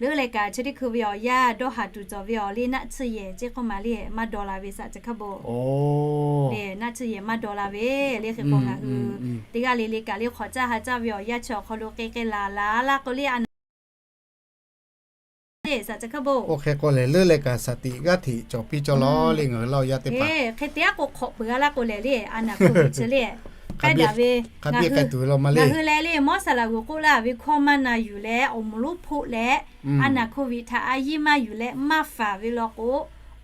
leuˉ leh kaꞈ chi teˇ hkui ve awˬ yanˇ dawˇ haˍ tuˬ cawˬ ve awˬ le naˆ tsuhˇ yehˬ ceˇ k'oˆ ma le maˇ daw la ve shaˍ chi hk'a bo le, naˆ tsuhˇ yehˬ maˇ daw la ve le. Hk'e k'o ngaˬ hui teˇ g'aˇ le le kaꞈ le hk'awꞈ caˇ ha caˇ ve awˬ yanˇ chi awˬ hk'aw lo k'e k'e laˬ laˬ laˇ k'o le a naˍ le shaˍ chi hk'a bo. Oˇ hk'e k'o lehˬ leuˉ leh kaꞈ shaˍ tiꞈ g'aˇ hteꞈ cawˬ piˇ cawˬ law le ngaˬ hui Laˇ hu yaˇ teˇ hpaˍ. Hk'e te aˉ k'o hk'awꞈ peuˬ g'a laˇ k'o lehˬ le a naˍ โควิด chi le, K'ai daꞈ ve, ngaˬ hui leh le mawˇ saˍ laꞈ g'uˬ k'oˆ laˇ ve hkawˇ maˇ na yuˬ leh awˬ moˍ lonˉ hpoˆ leh, a naˬ โควิด htaꞈ a yiˇ maˇ yuˬ leh maˇ faˍ ve law k'o,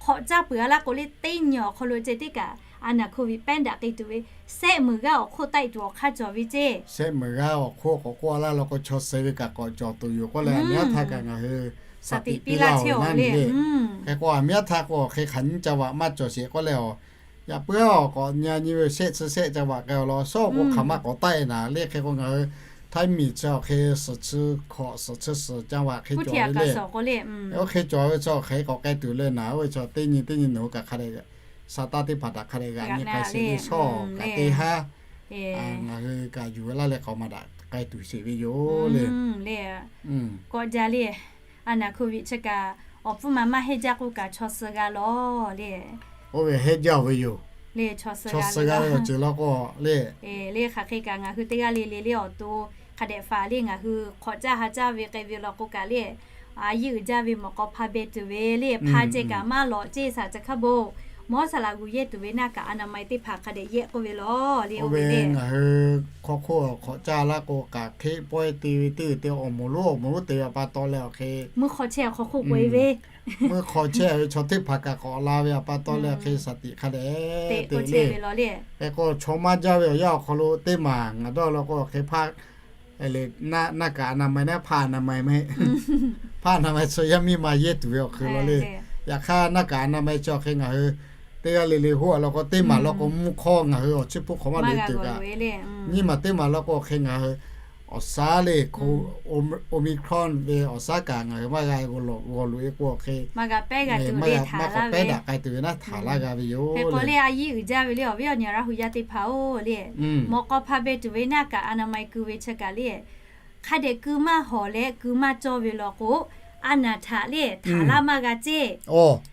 hk'awꞈ caˇ peuˬ a laˇ k'o le, teˇ nyi awˬ hk'aw lo ceh tiˉ kaꞈ a naˬ โควิด pehˉ daꞈ k'ai tuˬ ve, sehˆ meunˍ g'aˇ awˬ hk'oˆ taˆ tuˬ awˬ hk'aˇ cawˬ ve ceˇ. Sehˆ meunˍ g'aˇ awˬ hk'oˆ k'awꞈ k'oˆ a laˇ law k'o, chaw suh ve kaꞈ k'awꞈ cawˬ tuˬ yoˬ k'oˆ leh, a miˉ aˉ htaˇ kaꞈ ngaˬ hui สติ piˇ laˇ-oˬ ve naˉ le. Hk'e k'o a miˉ aˉ htaˇ k'o hk'e hk'aˬ nyiˇ ca vaꞈ maˇ cawˬ sheˍ k'oˆ leh, a yaꞈ puiˉ awˬ k'awꞈ nyi nyi ve shehˆ chi shehˆ ca vaꞈ k'ai awˬ lawn shawˉ k'o, hk'aˬ maˇ k'awꞈ taˆ-e naˍ le. Hk'e k'o ngaˬ hui Htaiˇ miˬ chi awˬ hk'e suhˍ chi hkawꞈ suhˍ chi suhˍ ca vaꞈ hk'e cawˬ ve le. Oˇ hk'e cawˬ ve chaw hk'e k'awꞈ k'ai tuˬ le naˍ, oˇ ve chaw teˇ nyi teˇ nyi nawˬ hui kaꞈ hk'a dehꞈ, sa taˇ teˇ hpaˍ htaꞈ hk'a dehꞈ g'aꞈ nyi k'ai sheˍ ve shawˉ kaꞈ teˇ haˉ ngaˬ hui kaꞈ yuˬ laˇ leh k'awꞈ maˇ daꞈ k'ai tuˬ sheˍ ve yoˬ le. K'awꞈ jaˇ le. A naˬ โควิด chi kaꞈ awˬ pfuhˇ ma maˇ heˆ jaˇ k'oˆ kaꞈ chaw suh g'a lawˬ le. Oˇ ve heˆ jaˇ ve yoˬ. Chaw suh g'a ve awˬ ceuˬ law k'o le. Le hk'aˬ hk'e kaꞈ ngaˬ hui teˇ g'aˇ le le le awˬ to hk'a dehꞈ faˍ le, ngaˬ hui hk'awꞈ caˇ ha caˇ ve k'ai ve law k'o kaꞈ le, a yiˇ uiˍ jaˇ ve mawꞈ k'aw hpa beh tuˬ ve le, hpa ceh kaꞈ maˇ lawꞈ ceˇ, saˍ ca hkaˇ bon mawˇ saˍ laꞈ g'uˬ yehˇ tuˬ ve naˆ kaꞈ a naˬ ma-e teˇ hpaˍ hk'a dehꞈ yehˇ k'oˆ ve lawˬ le. Oˇ ve ngaˬ hui hk'aw hk'oˆ hk'awꞈ caˇ laˇ k'o kaꞈ hk'e pawehˇ te ve teˇ g'uiˬ te awˬ moˍ lonˉ awˬ moˍ lonˉ te ve a pa taw leh awˬ hk'e mvuhˇ hk'aw chehˇ awˬ hk'aw hk'oˆ k'oꞈ-e ve mvuhˇ hk'aw chehˇ ve chaw teˇ hpaˍ kaꞈ k'awꞈ la ve a pa taw leh hk'e shaˍ tiꞈ hk'a dehꞈ te le. Hk'e k'o chaw maˇ jaˇ ve awˬ yanˇ awˬ hk'aw lo teˇ maˬ ngaˬ dawˇ law k'o hk'e hpaˇ naˆ kaꞈ a naˬ ma-e naˆ hpaˇ a naˬ ma-e maˇ heˆ. Hpaˇ a naˬ ma-e chi yaˇ miˇ ma yehˇ tuˬ ve awˬ hk'e law le. Yaꞈ hk'aˇ naˆ kaꞈ a naˬ ma-e chi awˬ hk'e ngaˬ hui teˇ g'aˇ le le hoˆ a law k'o, teˇ maˬ law k'o mvuhˇ hk'awˇ ngaˬ hui awˬ chiˇ hpuˆ hk'awꞈ maˇ loꞈ e tuˬ kaꞈ, nyiˇ maˬ teˇ maˬ law k'o hk'e ngaˬ hui awˬ shaˉ le, Omicron ve awˬ shaˉ kaꞈ ngaˬ hui maˇ g'a g'aw loꞈ e k'o awˬ hk'e maˇ k'awꞈ pehˉ daꞈ k'ai tuˬ ve naˉ htaˍ laˇ g'a ve yoˬ. Hk'e k'o le a yiˇ uiˍ jaˇ ve le awˬ viˉ awˬ nyi Laˇ hu yaˇ teˇ hpaˍ-oˬ le, mawꞈ k'aw hpa beh tuˬ ve naˆ kaꞈ a naˬ ma-e keu ve chi kaꞈ le, hk'a dehꞈ keu maˇ hawˍ leh keu maˇ cawˇ ve law k'o, a naˬ htaꞈ le htaˍ laˇ maˇ g'a ceˇ.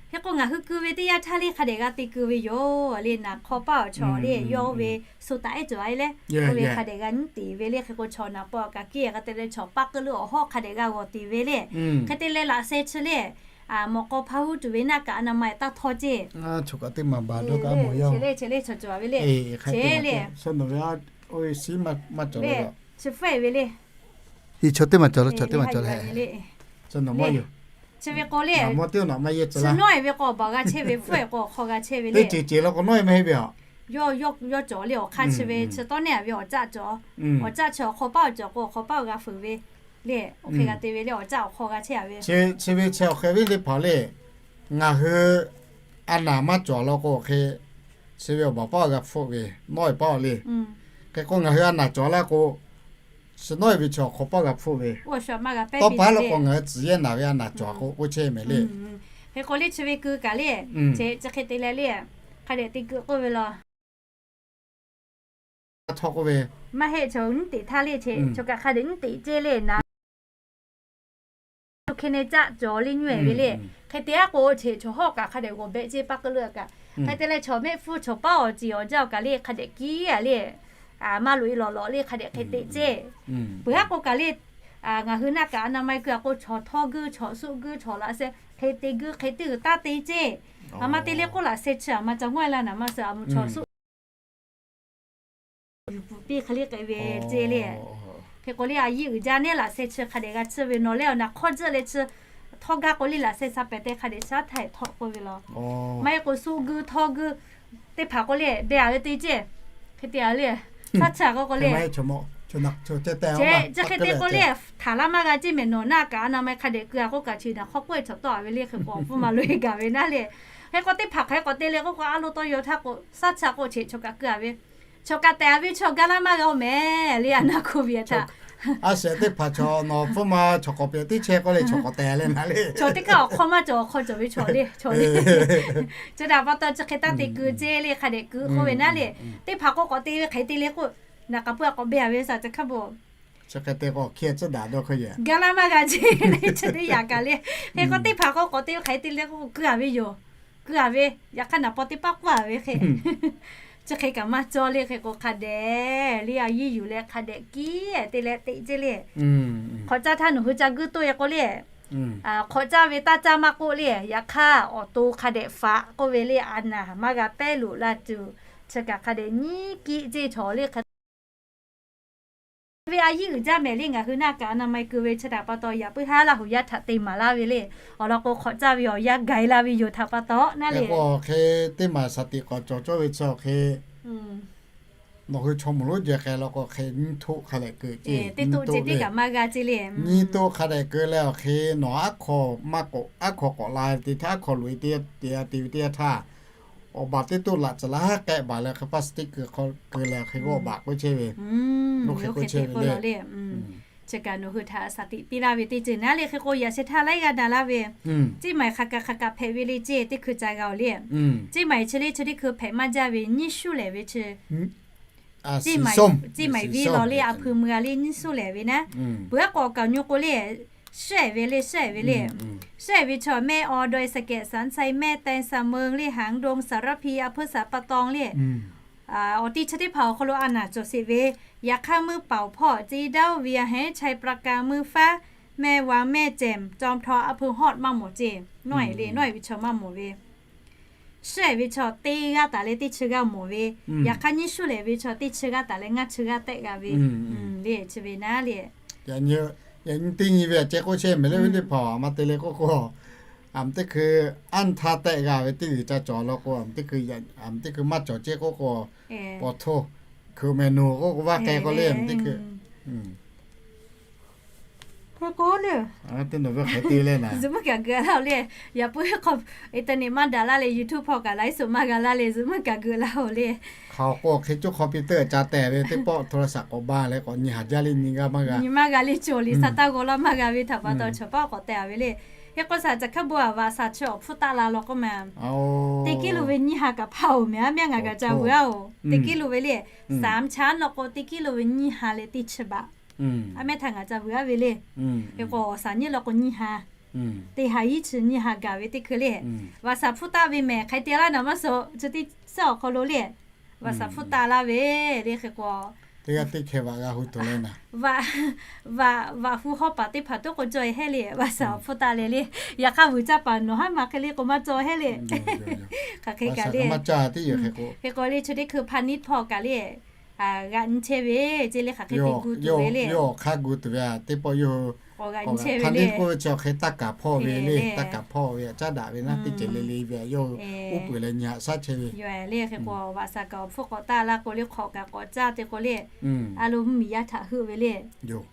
Hk'e k'o ngaˬ hui keu ve teˇ yanˇ htaˇ le hk'a dehꞈ g'a te keu ve yoˬ le. Naˬ hk'aw paˇ awˬ chaw le yawˇ ve shu taꞈ ehˉ cawˬ a leh, oˇ ve hk'a dehꞈ g'a nyiˉ teꞈ ve le. Hk'e k'o chaw naˍ paw kaꞈ kiˇ g'a te leh chaw paˇ k'euˆ leuˆ awˬ hawˉ hk'a dehꞈ g'a g'awˬ te ve le. Hk'e te leh laꞈ sheh chi le, mawꞈ k'aw hpa huˉ tuˬ ve naˆ kaꞈ a naˬ ma-e taˇ htawˇ ceˇ. Chaw kaꞈ teˇ maˬ baˬ dawˇ kaꞈ a mawˬ yaˇ le, chaw le, chaw naˬ ve a, oˇ ve shiˉ maˇ cawˬ le, chi faiˇ ve le. Chaw teˇ maˬ cawˬ le, chaw teˇ maˬ cawˬ le. Chi ve k'o le, chi nawˉ e ve k'o awˬ baˬ g'a chehˇ ve, faiˇ k'o awˬ hk'aw g'a chehˇ ve le. Teˇ ceuˬ ceuˬ law k'o nawˉ e maˇ heˆ ve a. Yawˇ cawˬ le awˬ hk'aˇ chi ve chi tawˇ neˇ a ve awˬ caˆ cawˬ. Awˬ caˆ chi awˬ hk'aw paˇ awˬ cawˬ k'o awˬ hk'aw paˇ g'a fuiˍ ve le. Oˇ hk'e g'a te ve le, awˬ caˆ awˬ hk'aw g'a chehˇ a ve. Chi ve chi awˬ hk'e ve le hpaˍ le. Ngaˬ hui a naˬ maˇ cawˬ law k'o hk'e, chi ve awˬ baˬ paˇ g'a hpfuhˆ ve, nawˉ e paˇ le. Hk'e k'o ngaˬ hui a naˬ cawˬ laˇ k'o, chi nawˉ e ve chi awˬ hk'aw paˇ g'a hpfuhˆ ve, tawˇ pa law k'o ngaˬ hui tcuhˍ yehˇ naˬ ve a naˬ cawˬ k'o k'oˆ chehˇ mehˍ le. Hk'e k'o le chi ve keu kaꞈ le, chi hk'e te leh le, hk'a dehꞈ te keu k'oˆ ve law. Htawˇ k'oˆ ve, maˇ heˆ, chaw nyiˉ teꞈ htaˇ le, chaw kaꞈ hk'a dehꞈ nyiˉ teꞈ ceˇ le naˍ. Hk'e ne caˆ cawˬ le nyi e ve le. Hk'e te a k'o, cheꞈ chaw hawˉ kaꞈ hk'a dehꞈ g'awˬ behˆ ceˇ, paˇ k'euˆ leuˆ kaꞈ. Hk'e te leh chaw mehˆ hpfuhˇ chaw paˇ awˬ ceˬ awˬ jaˇ awˬ kaꞈ le hk'a dehꞈ kiˉ a le, maˇ loꞈ e lawˬ lawꞈ le hk'a dehꞈ hk'e te ceˇ. Peuˬ a k'o kaꞈ le, ngaˬ hui naˆ kaꞈ a naˬ ma-e keu a k'o, chaw htawˇ guiˇ, chaw suˆ guiˇ, chaw laꞈ sheh hk'e te guiˇ, hk'e te uiˍ taˇ te ceˇ. A ma te le k'oˆ laꞈ sheh chi a ma ca ngawˇ e la naˍ maˇ suh a mvuhˇ chaw suˆ yuˬ puˍ piˇ hk'e le k'ai ve ceˇ le. Hk'e k'o le a yiˇ uiˍ jaˇ neˉ laꞈ sheh chi hk'a dehꞈ g'a tsuhˇ ve nawˬ leh awˬ naˬ hk'awˇ tzuhˆ leh chi htawˇ gaˇ k'o le laꞈ sheh sha pehˍ te hk'a dehꞈ shaˉ htaˇ htawˆ k'oˆ ve law. Maˇ heˆ k'o suˆ guiˇ htawˇ guiˇ teˇ hpaˍ k'o le beh a ve te ceˇ. Hk'e te a le, shaˉ chi a k'o k'o le, chi hk'e te k'o le, htaˍ laˇ maˇ g'a ceˇ mehˍ nawˬ naˆ kaꞈ a naˬ ma-e hk'a dehꞈ keu a k'oˆ kaꞈ chi naˬ hk'awˇ k'oˆ e chaw tawˆ a ve le. Hk'e k'o awˬ pfuhˇ ma loꞈ e gaˬ ve naˉ le. Hk'e k'o teˇ hpaˍ hk'aˬ hk'e k'awꞈ te le k'oˆ k'o a lo tawˇ yaw htaˇ k'o shaˉ chi a k'o chi chaw kaꞈ keu a ve, chaw kaꞈ tehꞈ a ve chaw gaˇ laˇ maˇ g'a oˬ mehˍ le a naˬ hk'oˆ ve htaꞈ. A shehˍ teˇ hpaˍ chaw nawˬ hpfuhˇ ma chaw k'awꞈ pehꞈ teˇ chehˇ k'oˆ le chaw k'awꞈ tehꞈ le naˉ le. Chaw teˇ kaˇ awˬ hk'aw maˇ cawˬ awˬ hk'aw cawˬ ve chaw le, chaw le. Chi htaꞈ pa taw chi hk'e taˇ te keu ceˇ le hk'a dehꞈ keu k'oˆ ve naˉ le. Teˇ hpaˍ k'o k'awꞈ te ve hk'aˬ hk'e te le k'o, naˬ k'aꞈ pu a k'awꞈ beh a ve shaˉ chi hk'aˇ bon. Chi hk'e te k'o hk'e tcuhˉ daꞈ dawˇ hk'e yaꞈ gaˇ laˇ maˇ g'a ceˇ le chi teˇ yaꞈ kaꞈ le. Hk'e k'o teˇ hpaˍ k'o k'awꞈ te ve hk'aˬ hk'e te le k'o keu a ve yoˬ. Keu a ve, yaꞈ hk'aˇ naˬ paw teˇ paˉ k'oˆ a ve hk'e chi hk'e kaꞈ maˇ cawˇ le. Hk'e k'o hk'a dehꞈ le a yiˇ yuˬ leh hk'a dehꞈ kiˉ te leh teꞈ ceˇ le. Hk'awꞈ caˇ htaˇ nawˬ hui ca guiˇ toˇ e k'o le, hk'awꞈ caˇ ve taˇ caˇ maˇ k'oˆ le, yaꞈ hk'aˇ awˬ to hk'a dehꞈ faꞈ k'oˆ ve le a naˬ maˇ g'a pehˉ loꞈ la tuˬ, chi kaꞈ hk'a dehꞈ nyiˉ kiˆ ceˇ chaw le hk'e Ve a yiˉ uiˍ jaˇ mehˍ le, ngaˬ hui naˆ kaꞈ a na ma e keu ve chi htaꞈ pa taw, yaꞈ puiˉ haˉ Laˇ huˍ yaˇ htaꞈ te maˍ laˇ ve le. Awˬ lawn k'o, hk'awꞈ caˇ ve awˬ yanˇ gaˬ e la ve yoˬ htaꞈ pa taw naˉ le. K'o hk'e teˇ maˬ shaˍ tiꞈ k'awꞈ cawˬ cawˇ ve chi awˬ hk'e, nawˬ hui chaw moˍ lonˉ jehˬ k'ai la k'o hk'e, nyiˇ toˆ hk'a dehꞈ keu ce, nyiˇ toˆ teˇ kaꞈ maˇ g'a ce le. Nyiˇ toˆ hk'a dehꞈ keu leh awˬ hk'e nawˬ aˉ hk'aw maˇ k'awꞈ, aˉ hk'aw k'awꞈ la ve teˇ htaˇ, aˉ hk'aw loꞈ e teˇ, te te ve teˇ yanˇ htaˇ, awˬ baˬ teˇ toˆ laꞈ caˬ laˇ k'ehˆ baˬ leh hk'e plastic k'awꞈ keu leh hk'e g'awˇ baˬ k'oˆ chehˇ ve. Oˇ hk'e k'oˆ chehˇ ve le. Chi kaꞈ nawˬ hui htaꞈ shaˍ tiꞈ piˇ laˇ ve teˇ ceuˬ naˉ le. Hk'e k'o yaꞈ sheh htaˇ laiˉ g'aˇ na laˇ ve, ceˇ maiˍ hk'aˬ kaꞈ hk'aˬ kaꞈ hpehꞈ ve le ceˇ, teˇ hkui ca g'a oˬ le. Ceˇ maiˍ chi le chi teˇ hkui hpehꞈ maˇ jaˇ ve nyiˇ shuˉ lehˬ ve chi, ceˇ maiˍ viˉ law le a hpui mui a le nyiˇ shuˉ lehˬ ve naˉ. Peuˬ aˉ k'o awˬ kaˍ nyi k'o le, shehˆ ve le, shehˆ ve le. Shehˆ ve chaw mehˆ awˬ daweh saˍ kehꞈ saˍ caˇ mehˆ teh saˍ meu le haˍ dong saˍ raˇ hpi a hpui saˍ pa taw le. Awˬ ti chi teˇ hpaˍ awˬ hk'aw lo a naˬ cawˬ sheˍ ve, yaꞈ hk'aˇ meuˇ paoˍ hpawˇ ceˇ daˇ ve a heˉ chai pra ka meuˇ faˉ mehˆ wa mehˆ cehˬ cawˬ htaw a hpui hawˆ maˇ mawˬ ceˇ. Nawˇ e le, nawˇ e ve chaw maˇ mawˬ ve. Shehˆ ve chaw teˇ g'aˇ taˍ leh teˇ chi g'aˇ mawˬ ve, yaꞈ hk'aˇ nyiˇ shuˉ lehˬ ve chaw teˇ chi g'aˇ taˍ leh ngaˇ chi g'aˇ tehˆ g'a ve le. Chi ve naˉ le. Yaꞈ nyi teˇ nyi ve a ceh k'oˆ chehˇ mehˍ le, ve teˇ hpaˍ a ma te le k'oˆ k'o, aˬ teˇ hkui anˇ htaˇ tehˆ g'a ve teˇ g'uiˬ ca cawˬ law k'o, aˬ teˇ hkui maˇ cawˬ ceˇ k'oˆ k'o, paw htoˇ hkui mehˍ nuˬ k'oˆ k'o vaˇ k'ai k'o le, aˬ teˇ hkui Hk'e k'o le, zuhꞈ meuˇ kaꞈ geu laˇ-oˬ le. Yaꞈ puiˉ hk'aw, internet maˇ daꞈ laˇ le, YouTube hpawˇ kaꞈ laiˉ suhˍ maˇ g'a laˇ le, zuhꞈ meuˇ kaꞈ geu laˇ-oˬ le. Hk'aˬ k'o hk'e coˇ computer ca tehˬ ve teˇ pawˆ hto la shaꞈ k'awꞈ ba leh k'awꞈ nyi haˍ jaˇ le, nyi g'a maˇ g'a, nyi maˇ g'a le, cawˬ liꞈ sa taˇ g'aw laˇ maˇ g'a ve htaꞈ pa taw chaw paˉ k'awꞈ tehˬ ve le. Hk'e k'o shaˍ caˬ hkaˇ bon aꞈ vaꞈ shaˍ chi awˬ hpfuhˇ taˆ la law k'oˆ ma, teˇ kiˉ lo ve nyiˇ ha kaꞈ hpaˇ-oˬ mehˍ, aˉ mehˉ ngaˬ kaꞈ ca veuˬ-oˬ. Teˇ kiˉ lo ve le, saˍ mchaˉ nawˬ k'o teˇ kiˉ lo ve nyiˇ ha leh teˇ chi baꞈ, aˉ mehˉ htaꞈ ngaˬ ca veuˬ-aˉ ve le. Hk'e k'o awˬ shaˍ nyiˇ law k'o nyiˇ ha, teˇ ha iˉ chi nyiˇ ha gaˬ ve teˇ hkui le, vaꞈ shaˍ hpfuhˇ taˆ ve mehˍ hk'e te laˇ naˍ maˇ suhˍ, chi teˇ suhˉ awˬ hk'aw lo le, vaꞈ shaˍ hpfuhˇ taˆ laˇ ve le. Hk'e k'o teˇ g'aˇ teˇ hkeh vaꞈ g'a hu tuˬ le naˍ, vaꞈ, vaꞈ hu hawˉ paˍ teˇ hpaˍ toˉ k'o cawˬ e hehˉ le, vaꞈ shaˍ awˬ hpfuhˇ taˆ leh le. Yaꞈ hk'aˇ vuiˬ caˇ paˍ nawˬ haˉ ma hk'e le k'o maˇ cawˬ hehˉ le. Hk'aˬ hk'e kaꞈ le, hk'e k'o le chi teˇ hkui hpa niˉ hpawˇ kaꞈ le, g'aꞈ nyi chehˇ ve, ceˇ le hk'aˬ hk'e te gu tuˬ ve le. Yawˇ awˬ hk'aˇ gu tuˬ ve teˇ pawˆ yawˇ hui k'awꞈ g'aꞈ nyi chehˇ ve le. Hpa niˉ k'oˆ ve chi hk'e taˇ kaˍ hpawˇ ve le, taˇ kaˍ hpawˇ ve a caˉ daꞈ ve naˉ teˇ ceuˬ le le ve a yawˇ hui uˉ peunˍ leh nyi haꞈ shaˉ chehˇ ve yoˬ le. Hk'e k'o vaꞈ shaˍ kaꞈ awˬ hpfuhˇ k'awꞈ taˆ laˇ k'o le, hk'awꞈ kaꞈ k'awꞈ caˇ te k'o le, a lo mvuhˇmiˬ yaˇ htaꞈ heuˆ ve le.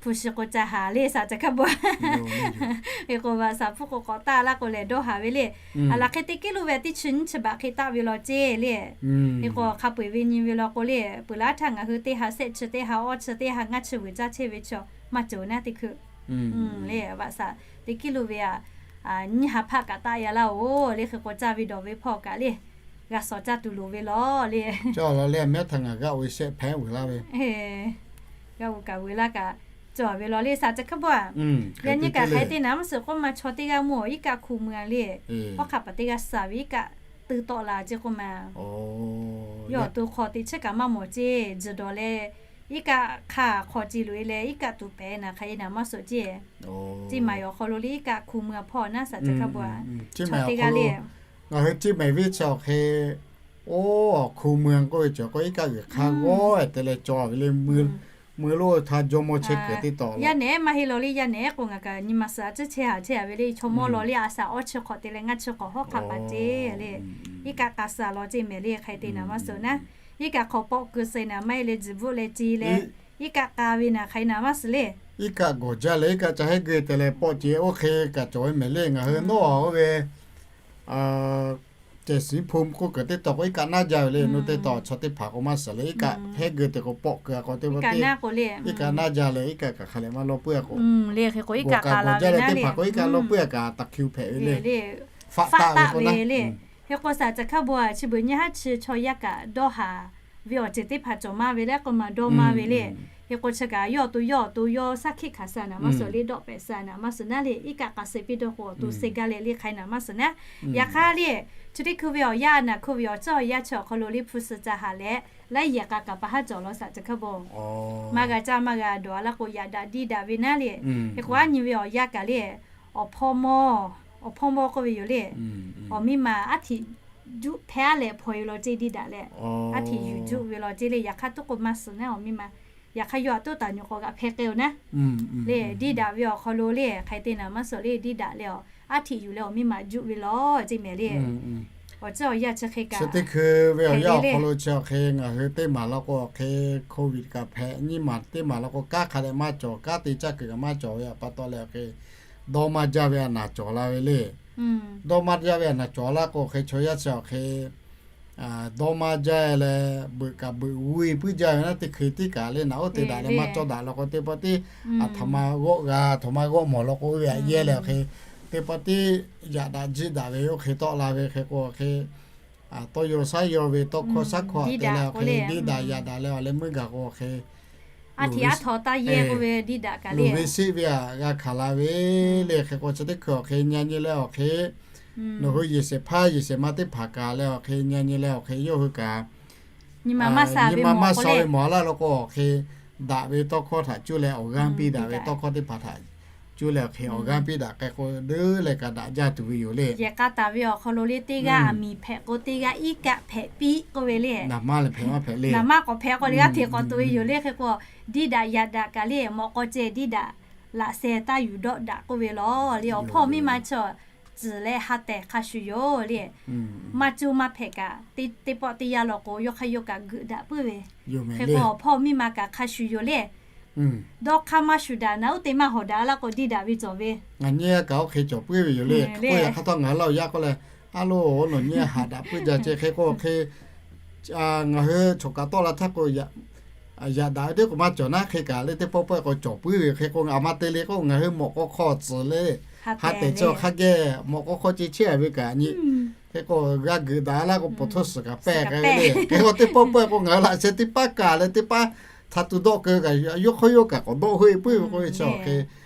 Hpu shi k'o ca haˍ le shaˍ caˬ hkaˇ bon. Hk'e k'o vaꞈ shaˍ hpfuhˇ k'o k'awꞈ taˆ laˇ k'o lehˬ dawˇ haˍ ve le. Aˬ laˬ hk'e teˇ kiˉ lo ve teˇ chi nyiˇ chi baꞈ hk'e taˆ ve law ceˇ le. Hk'e k'o hk'a peu-eˬ ve nyi ve law k'o le, peuˬ laˇ htaˇ ngaˬ hui teˇ ha shehˆ chi teˇ ha awˇ chi teˇ ha ngaˇ chi vuiˬ caˇ chehˇ ve chaw maˇ cawˬ naˉ teˇ hkui le. Vaꞈ shaˍ teˇ kiˉ lo ve a, nyiˇ ha hpaˆ kaꞈ taˆ ya laˇ-oˬ le. Hk'e k'o caˇ ve dawˬ ve hpawˇ kaꞈ le, g'a shawˍ caˇ tuˬ loˍ ve law le. Cawˬ law le, mehˉ htaꞈ ngaˬ g'aˇ oˇ ve shehˆ hpehꞈ vuiˬ laˇ ve, g'a oˇ kaꞈ vuiˬ laˇ kaꞈ cawˬ ve law le shaˍ caˬ hkaˇ bon. Yaꞈ nyi kaꞈ hk'e te naˍ maˇ suhˍ k'oˆ ma chaw teˇ g'aˇ mawˬ iˉ kaˆ hku mui a le, hawˉ hk'aˆ paˍ teˇ g'aˇ shaˍ ve iˉ kaˆ teu tawˆ la ceˇ k'oˆ ma. Yawˇ awˬ to hk'aw teꞈ chiˉ kaꞈ maˇ mawˬ ceˇ, tzuhˬ dawˬ leh iˉ kaˆ hk'aˇ hk'aw ce loꞈ e leh iˉ kaˆ tuˬ pehˍ naˍ hk'aˬ e naˍ maˇ suhˍ ceˇ. Ceˇ maiˍ awˬ hk'aw lo le iˉ kaˆ hku mui a hpawˇ naˉ shaˍ caˬ hkaˇ bon. Ngaˬ hui ceˇ maiˍ venˇ chi awˬ hk'e, oˇ awˬ hku mui a k'oˆ ve cawˬ k'o iˉ kaˆ g'uiˬ hk'aˇ g'awˇ tehꞈ leh cawˬ ve le. Mui lo htaˇ jawˇmawˇ chehˇ kuiˬ teˇ tawꞈ yaˇ nehˉ maˇ heˆ law le. Yaˇ nehˉ k'o ngaˬ kaꞈ nyi ma suhˍ a ciˉ chehˇ haˍ chehˇ a ve le. Chaw mawˇ law le a shaˍ awˇ chi hk'awꞈ te leh ngaˇ chi hk'awꞈ hawˉ hk'aˆ paˍ ceˇ le. Iˉ kaˆ k'a suhˍ law ceˇ mehˍ le hk'aˬ e te naˍ maˇ suhˍ naˉ. Iˉ kaˆ hk'awꞈ pawˆ keu suh naˍ maˇ heˆ leh jiˬ bvuhˆ leh ce leh iˉ kaˆ k'a ve naˍ hk'aˬ e naˍ maˇ suhˍ le. Iˉ kaˆ gawˬ jaˇ leh iˉ kaˆ ca hehˉ geuˆ te leh pawˆ ce oˇ hk'e kaꞈ cawˬ ve mehˍ le. Ngaˬ hui nawˉ oˇ ve cehˬ shiˉ hpu k'oˆ kuiˬ teˇ tawꞈ k'o iˉ kaˆ naˇ jaˇ ve le. Nawˬ teˇ tawꞈ chaw teˇ hpaˍ k'o maˇ suhˍ leh iˉ kaˆ hehˉ geuˆ te k'o pawˆ keu a k'o teˇ iˉ kaˆ naˇ k'o le, iˉ kaˆ naˇ jaˇ leh iˉ kaˆ kaꞈ hk'a leh maˇ lawˇ puiˉ a k'o, gawˬ kaꞈ gawˬ jaˇ leh teˇ hpaˍ k'o iˉ kaˆ lawˇ puiˉ a kaꞈ taꞈ hkiˇ hpehꞈ ve le. Faˆ taˆ ve le. Hk'e k'o shaˍ caˬ hkaˇ bon a chi beuꞈ nyi haˉ chi chaw yaˇ kaꞈ dawˇ haˍ ve awˬ ceuˬ teˇ hpaˍ cawˬ maˇ ve le k'o ma dawˇ maˇ ve le. Hk'e k'o chi kaꞈ yawˇ awˬ to yawˇ awˬ to yawˇ shaˉ hkiˆ hkanˍ suh naˍ maˇ suhˍ le, dawˆ pehˍ suh naˍ maˇ suhˍ naˉ le, iˉ kaˆ k'a suhˍ piˇ dawˇ k'o awˬ to suhˍ gaˇ leh le hk'aˬ e naˍ maˇ suhˍ naˉ. Yaꞈ hk'aˇ le, chi teˇ hkui ve awˬ yanˇ naˍ hkui ve awˬ ceuˬ awˬ yanˇ chi awˬ hk'aw lo le hpu suhˍ ca haˍ leh, laiˉ yehˬ k'a kaꞈ pa haˉ cawˬ law shaˍ caˬ hkaˇ bon. Maˇ g'a caˇ maˇ g'a dawˬ a laˇ k'o yaꞈ daꞈ diˇ daꞈ ve naˉ le. Hk'e k'o aˉ nyi ve awˬ yanˇ kaꞈ le, awˬ hpawˇ mawˇ, awˬ hpawˇ mawˇ k'oˆ ve yoˬ le. Awˬ miˇ ma aˉ htiꞈ juˆ hpehˇ aˉ leh hpaw e law ceˇ diˇ daꞈ leh, aˉ htiꞈ yuˬ juˆ ve law ceˇ le. Yaꞈ hk'aˇ tuˉ k'o maˇ suhˍ naˉ awˬ miˇ ma Yaꞈ hk'aˇ yawˇ htaꞈ toˉ taˍ nyi k'o g'aꞈ hpehˇ k'ai-o naˉ. Le, diˇ daꞈ ve awˬ hk'aw lo le, hk'aˬ hk'e te naˍ maˇ suh le, diˇ daꞈ leh awˬ aˉ htiꞈ yuˬ leh awˬ miˇ ma juˆ ve lawˬ ceˇ mehˍ le. Awˬ ceuˬ awˬ yanˇ chi hk'e kaꞈ, chi teˇ hkui ve awˬ yanˇ awˬ hk'aw lo chi awˬ hk'e ngaˬ hui teˇ maˬ law k'o awˬ hk'e, Covid kaꞈ hpehꞈ, nyiˇ maˬ teˇ maˬ law k'o kanˉ hk'a dehꞈ maˇ cawˬ, kanˉ te caˇ kuiˬ kaꞈ maˇ cawˬ ve pa taw leh awˬ hk'e dawˇ maˇ jaˇ ve a naˍ cawˬ la ve le. Dawˇ maˇ jaˇ ve a naˍ cawˬ la k'o awˬ hk'e chaw yaˇ chi awˬ hk'e dawˇ maˇ jaˇ leh beuꞈ kaꞈ beuꞈ g'uˇ puiˉ jaˇ ve naˉ, teˇ hkui tiˉ kaꞈ le naˍ oˉ te daꞈ leh maˇ cawˇ daꞈ law k'o teˇ pawˆ tiˉ, a htoꞈ ma g'awˆ g'a, a htoꞈ ma g'awˆ mawˬ law k'o ve aꞈ yehˇ leh awˬ hk'e, teˇ pawˆ tiˉ yaꞈ daꞈ jiˇ daꞈ ve oˇ hk'e tawˆ la ve hk'e k'o awˬ hk'e, tawˇ yaw shaˉ yaw ve tawˇ hkawˇ shaˉ hkawˇ aꞈ te leh awˬ hk'e diˇ daꞈ yaꞈ daꞈ leh awˬ leh meuˇ gaˬ k'o awˬ hk'e, a htiꞈ aˉ htaw taˇ yehˇ k'oˆ ve diˇ daꞈ kaꞈ le, luˬ ve seˆ ve aꞈ g'a hkanˍ la ve le. Hk'e k'o chi teˇ hkui awˬ hk'e nyi nyi leh awˬ hk'e, nawˬ hui yeˬ shehˍ hpaˇ yeˬ shehˍ ma teˇ hpaˍ kaꞈ leh awˬ hk'e nyi nyi leh awˬ hk'e yawˇ hui kaꞈ nyi ma maˇ sha ve mawˬ a laˇ law k'o awˬ hk'e, daꞈ ve tawˇ hkawˇ htaꞈ cuˇ leh awˬ g'aˇ piˇ daꞈ ve tawˇ hkawˇ teˇ hpaˍ htaꞈ cuˇ leh awˬ hk'e awˬ g'aˇ piˇ daꞈ k'ai k'o deˇ leh kaꞈ daꞈ jaˇ tuˬ ve yoˬ le. Yehˬ k'a taˍ ve awˬ hk'aw lo le teˇ g'aˇ aˬ miˍ hpehꞈ k'o teˇ g'aˇ iˉ kaˆ hpehꞈ piˇ k'oˆ ve le. Naˍ manˇ k'awꞈ hpehꞈ k'o le g'aˇ hteꞈ k'awꞈ tuˬ ve yoˬ le. Hk'e k'o diˇ daꞈ yaꞈ daꞈ kaꞈ le mawꞈ k'aw ceh diˇ daꞈ laꞈ sheh taˇ yuˬ dawˆ daꞈ k'oˆ ve lawˬ le. Awˬ hpawˇ miˇ ma chi tcuhˍ leh ha tehˬ hk'a shuˍ yoˬ le. Maˇ cuˇ maˇ hpehꞈ kaꞈ teˇ pawˆ teˇ yanˇ law k'o yawˇ hk'aˇ yawˇ kaꞈ geuꞈ daꞈ puiˉ ve. Hk'e k'o awˬ hpawˇ miˇ ma kaꞈ hk'a shuˍ yoˬ le. Dawˇ hk'aˇ maˇ shuˍ daꞈ naˉ oˇ te maˇ hawˍ daꞈ laˇ k'o diˇ daꞈ ve cawˬ ve. Ngaˬ nyi kaꞈ oˇ hk'e cawˬ puiˉ ve yoˬ le. Hk'e k'o yaꞈ hk'aˇ htawˇ ngaˬ hui laˇ yaˇ k'oˆ leh, a loˬ, nawˬ nyi haꞈ daꞈ puiˉ jaˇ ceh. Hk'e k'o hk'e ngaˬ hui choˬ kaꞈ tawˆ la htaˇ k'o, yaꞈ daꞈ ve teˇ k'o maˇ cawˬ naˉ. Hk'e kaꞈ le teˇ pawˆ pawehˇ k'o cawˬ puiˉ ve. Hk'e k'o ngaˬ a ma te le k'o ngaˬ hui mawꞈ k'aw hk'aw tcuhˍ le, ha tehˬ chi hk'a geh mawꞈ k'aw hk'aw ceh chehˇ a ve kaꞈ nyi. Hk'e k'o g'a geuꞈ daꞈ laˇ k'o pawˬ htoˇ suhˍ kaꞈ pehˇ k'ai ve le. Hk'e k'o teˇ pawˆ pawehˇ k'o ngaˬ hui laꞈ sheh teˇ paˉ kaꞈ leh teˇ paˉ htaꞈ tu dawˆ keu kaꞈ yawˇ hk'aˇ yawˇ kaꞈ k'awꞈ dawˆ hoˆ puiˉ ve k'oˆ ve chi awˬ hk'e,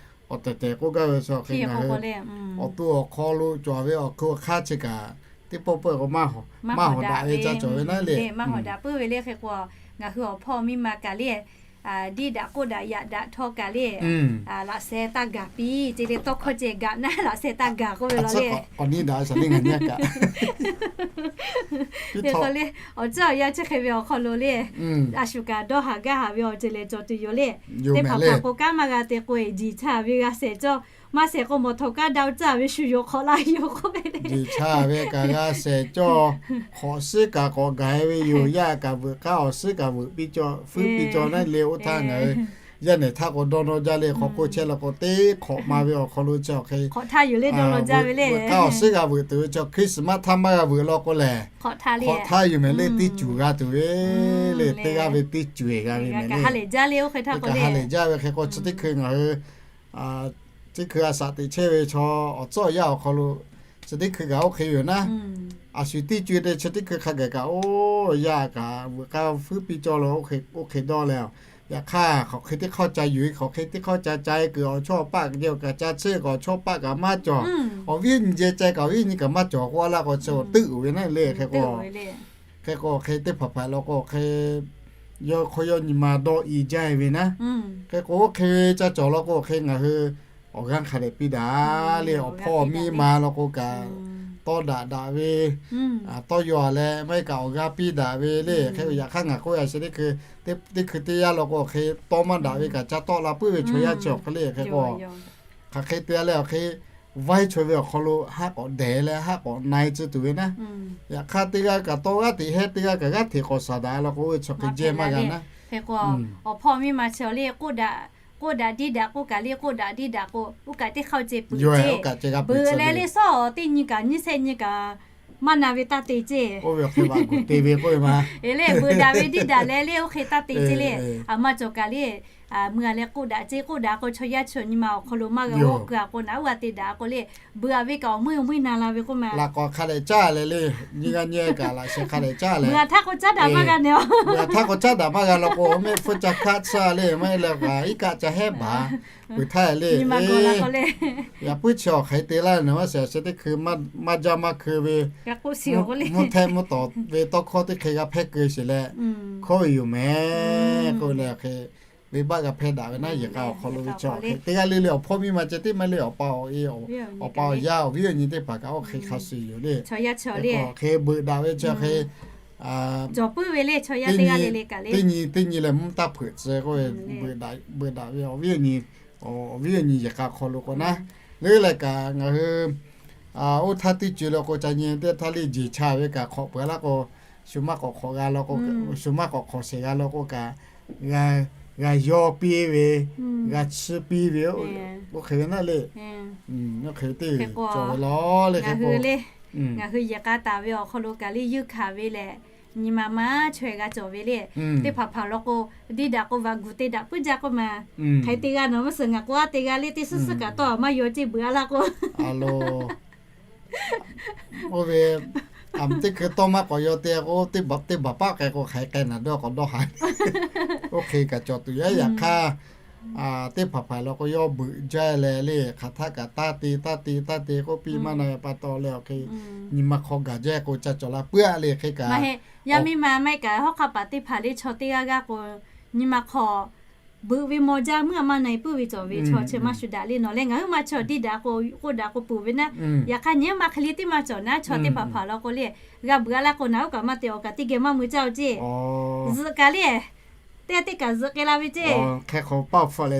awˬ tehˬ tehˬ k'oˆ gaˇ ve chi awˬ hk'e ngaˬ hui awˬ to awˬ hk'aw lo cawˬ ve awˬ hk'aˇ chi kaꞈ teˇ pawˆ pawehˇ k'o maˇ hawˍ daꞈ ve ca cawˬ ve naˉ le. Maˇ hawˍ daꞈ puiˉ ve le. Hk'e k'o ngaˬ hui awˬ hpawˇ miˇ ma kaꞈ le diˇ daꞈ k'oˆ daꞈ yaꞈ daꞈ htawˇ kaꞈ le, laꞈ sheh taˇ gaˬ piˇ ce le, tawˇ hkawˇ ceh gaꞈ naˉ laꞈ sheh taˇ gaˬ k'oˆ ve lawˬ le. Awˬ ceuˬ awˬ yanˇ chi hk'e ve awˬ hk'aw lo le, a shu kaꞈ dawˇ haˍ gaˇ haˍ ve awˬ ceuˬ lehˬ cawˬ tuˬ yoˬ le. Teˇ hpaˍ hpaˍ k'o kanˉ maˇ g'a te k'o jiˬ cha ve g'a shehˍ cawˇ, maˇ shehˍ k'o mawˬ htawꞈ kanˉ da caˇ ve shu yoˬ hk'awꞈ laˇ yoˬ k'oˆ ve le. Jiˬ cha ve kaꞈ g'a shehˍ cawˇ, hk'awꞈ suhˉ kaꞈ k'awꞈ gaˬ e ve yoˬ. Yaˇ kaꞈ veuꞈ k'aˉ awˬ suhˉ kaꞈ veuꞈ piˇ cawˇ, fuiˉ piˇ cawˇ naˉ le. Oˇ htaˇ ngaˬ hui yaˇ nehˬ htaˇ k'o dawˇ nawˇ jaˇ le. Hk'aw hk'oˆ chehˇ la k'o teˇ hk'awꞈ ma ve awˬ hk'aw lo chi awˬ hk'e hk'awꞈ htaˇ yuˬ le dawˇ nawˇ jaˇ ve le. Veuꞈ k'aˉ awˬ suhˉ g'a veuꞈ tuˬ ve chi Christmas htaˇ maˇ g'a veuꞈ law k'o lehˬ, hk'awꞈ htaˇ yuˬ mehˍ le teˇ cuˬ g'a tuˬ ve le. Teˇ g'aˇ ve teˇ cuˬ e g'a ve mehˍ le. Kaꞈ ha lehˬ jaˇ ve hk'e k'o chi teˇ hkui ngaˬ hui teˇ hkui a shaꞈ teꞈ chehˇ ve chaw awˬ tcuhˉ awˬ yanˇ awˬ hk'aw lo chi teˇ hkui kaꞈ oˇ hk'e yoˬ naˉ. A shu teˇ cuˬ e te chi teˇ hkui hk'a gaˬ kaꞈ oˇ yaˇ kaꞈ veuꞈ k'aˉ fuiˉ piˇ cawˇ lo oˇ hk'e dawˇ leh, yaꞈ hk'aˇ hk'aˬ hk'e teˇ hk'awˇ ca yuˬ e, hk'aˬ hk'e teˇ hk'awˇ ca ca e kuiˬ awˬ chawˇ paˆ geh awˬ kaꞈ ca chehˇ kaꞈ awˬ chawˇ paˆ kaꞈ maˇ cawˬ. Awˬ viˉ nyi jeh ca kaꞈ awˬ viˉ nyi kaꞈ maˇ cawˬ k'oˆ a laˇ k'o chi awˬ tuˉ uiˍ ve naˉ le. Hk'e k'o hk'e teˇ hpaˍ hpaˍ law k'o hk'e yawˇ hk'aw yawˇ nyi ma dawˇ i jaˇ e ve naˉ. Hk'e k'o oˇ hk'e ve ca cawˬ law k'o hk'e ngaˬ hui awˬ g'aˇ hk'a dehꞈ piˇ daꞈ le. Awˬ hpawˇ miˇ ma law k'o kaꞈ tawˇ daꞈ daꞈ ve, tawˇ yaw leh maˇ heˆ kaꞈ awˬ g'aˇ piˇ daꞈ ve le. Hk'e yaꞈ hk'aˇ ngaˬ k'oˆ yaꞈ sheh teˇ hkui, teˇ hkui teˇ yanˇ law k'o hk'e tawˇ maˇ daꞈ ve kaꞈ ca tawˆ la puiˉ ve chaw yaˇ chi awˬ hk'e le. Hk'e k'o hk'aˬ hk'e te leh awˬ hk'e vaiˇ chaw ve awˬ hk'aw lo haˆ k'awꞈ dehˬ leh haˆ k'awꞈ na e tcuh tuˬ ve naˉ. Yaꞈ hk'aˇ teˇ g'aˇ kaꞈ tawˇ g'aˇ teꞈ hehˉ teˇ g'aˇ kaꞈ g'aˇ hteꞈ k'awꞈ shaˍ daꞈ law k'o oˇ ve chi hk'e jehˇ maˇ g'a naˉ. Hk'e k'o awˬ hpawˇ miˇ ma chi awˬ le k'oˆ daꞈ diˇ daꞈ k'oˆ kaꞈ le k'oˆ daꞈ diˇ daꞈ k'o oˇ kaꞈ teˇ hk'aˇ ceh peuˬ ceˇ. Beuꞈ leh le sawˉ teˇ nyi kaꞈ nyiˇ shehˆ nyi kaꞈ maˇ na ve taˇ te ceˇ. Oˇ ve awˬ hk'e vaꞈ guˬ te ve k'oˆ ve ma. E le beuꞈ daꞈ ve diˇ daꞈ leh le oˇ hk'e taˇ te ceˇ le. A ma cawˬ kaꞈ le meuˇ a leh k'oˆ daꞈ ceˇ. K'oˆ daꞈ k'o chaw yaˇ chi awˬ nyi ma awˬ hk'aw lo maˇ g'a oˇ keu a k'o naˉ oˇ g'a te daꞈ k'o le. Beuꞈ a ve kaꞈ awˬ meuˇ awˬ meuˇ na la ve k'oˆ ma. Laꞈ k'awꞈ hk'a dehꞈ caˇ leh le, nyiˇ g'aˇ nyiˇ g'aˇ kaꞈ laꞈ sheh hk'a dehꞈ caˇ leh, beuꞈ a htaˇ k'o caˉ daꞈ maˇ g'a neh a. Beuꞈ a htaˇ k'o caˉ daꞈ maˇ g'a law k'o mehˆ hpfuhˇ ca hkaˆ tsuhˇ a le maˇ heˆ leh kaꞈ iˉ kaˆ ca hehˉ baˬ peuˬ htaˇ le. Yaꞈ puiˉ chi awˬ hk'aˬ hk'e te laˇ nawˬ maˇ shehˍ sheh teˇ hkui maˇ jaˇ maˇ hkeu ve mvuhˇ htehˆ mvuhˇ tawˍ ve tawˇ hkawˇ teˇ hk'e g'a hpehˇ keu sheˍ leh hkawˇ ve yoˬ mehˍ k'oˆ leh awˬ hk'e venˇbaˆ g'a hpehˇ daꞈ ve naˉ. Yehˬ k'a awˬ hk'aw lo ve chi awˬ hk'e teˇ g'aˇ le le awˬ hpawˇ miˇ ma ceh tiˉ maˇ le awˬ pa awˬ e, awˬ pa awˬ yaˇ awˬ viˉ awˬ nyi teˇ hpaˍ kaꞈ oˇ hk'e hk'a shuˍ yoˬ le. Awˬ hk'e beuꞈ daꞈ ve chi awˬ hk'e Jawˬ puiˉ ve le, chaw yaˇ teˇ g'aˇ le le kaꞈ le. Teˇ nyi teˇ nyi leh mvuhˇ taˇ hpeuꞈ tcuh k'oˆ ve, beuꞈ daꞈ ve awˬ viˉ awˬ nyi, awˬ viˉ awˬ nyi yehˬ k'a hk'aw lo k'o naˉ, leuˉ leh kaꞈ ngaˬ hui oˇ htaˇ teˇ co e lo k'o ca nyi teˇ htaˇ le jeˬ cha ve kaꞈ hk'awꞈ peuˬ laˇ k'o, shu maˇ k'awꞈ hk'awꞈ g'a lo k'o, shu maˇ k'awꞈ hk'awꞈ sheˍ g'a lo k'o kaꞈ, g'a yawˇ piˇ ve, g'a chiˇ piˇ ve, oˇ hk'e ve naˉ le. Oˇ hk'e teˇ cawˬ ve law le hk'e k'o le. Ngaˬ hui yehˬ k'a taˍ ve awˬ hk'aw lo kaꞈ le yuˇ hkanˍ ve lehˬ, nyi ma maˇ chaweh g'a cawˬ ve le. Teˇ hpaˍ hpaˍ law k'o, diˇ daꞈ k'o vaꞈ guˬ te daꞈ puiˉ jaˇ k'oˆ ma. Hk'e te g'a nawˬ mvuhˇ suhˍ ngaˬ k'o a te g'a le, teˇ suhˉ suhˉ kaꞈ tawˇ a maˇ yaw ceˇ beuꞈ a laˇ k'o. Oˇ ve, a, teˇ hkui tawˇ maˇ k'awꞈ yaw te k'o, teˇ baˬ paˆ k'ai k'o hk'aˬ hk'e k'ai naˍ dawˇ k'awꞈ dawˇ haˍ. Oˇ hk'e kaꞈ cawˬ tuˬ yaˇ yaꞈ hk'aˇ, teˇ hpaˍ hpaˍ law k'o yawˇ beuꞈ jaˇ leh le, hk'aˬ htaˇ kaꞈ taˇ te taˇ te taˇ te k'oˆ piˇ maˇ na ve pa taw leh awˬ hk'e, nyi ma hk'aw gaˬ jaˇ k'o ca cawˬ la puiˉ a le hk'e kaꞈ. Yaˇ miˇ ma maˇ heˆ kaꞈ hawˉ hk'aˆ paˍ teˇ hpaˍ le chaw teˇ g'aˇ g'aˇ k'o, nyi ma hk'aw beuꞈ ve maw jaˇ meuˇ a maˇ na e puiˉ ve cawˬ ve chaw chi maˇ shuˍ daꞈ le nawˬ leh ngaˬ hui maˇ chaw diˇ daꞈ k'o k'oˆ daꞈ k'o peuˬ ve naˉ. Yaꞈ hk'aˇ nyi ma hk'e le teˇ maˇ cawˬ naˉ, chaw teˇ hpaˍ hpaˍ law k'o le, g'a beuꞈ a laˇ k'o naˬ oˇ kaꞈ maˇ te awˬ kaꞈ teˇ geh maˇ mui caˇ o ceˇ. Zuhꞈ kaꞈ le, teˇ g'aˇ teˇ kaꞈ zuhꞈ k'ai la ve ceˇ. Hk'e hk'aw paˇ hpfuhˇ leh,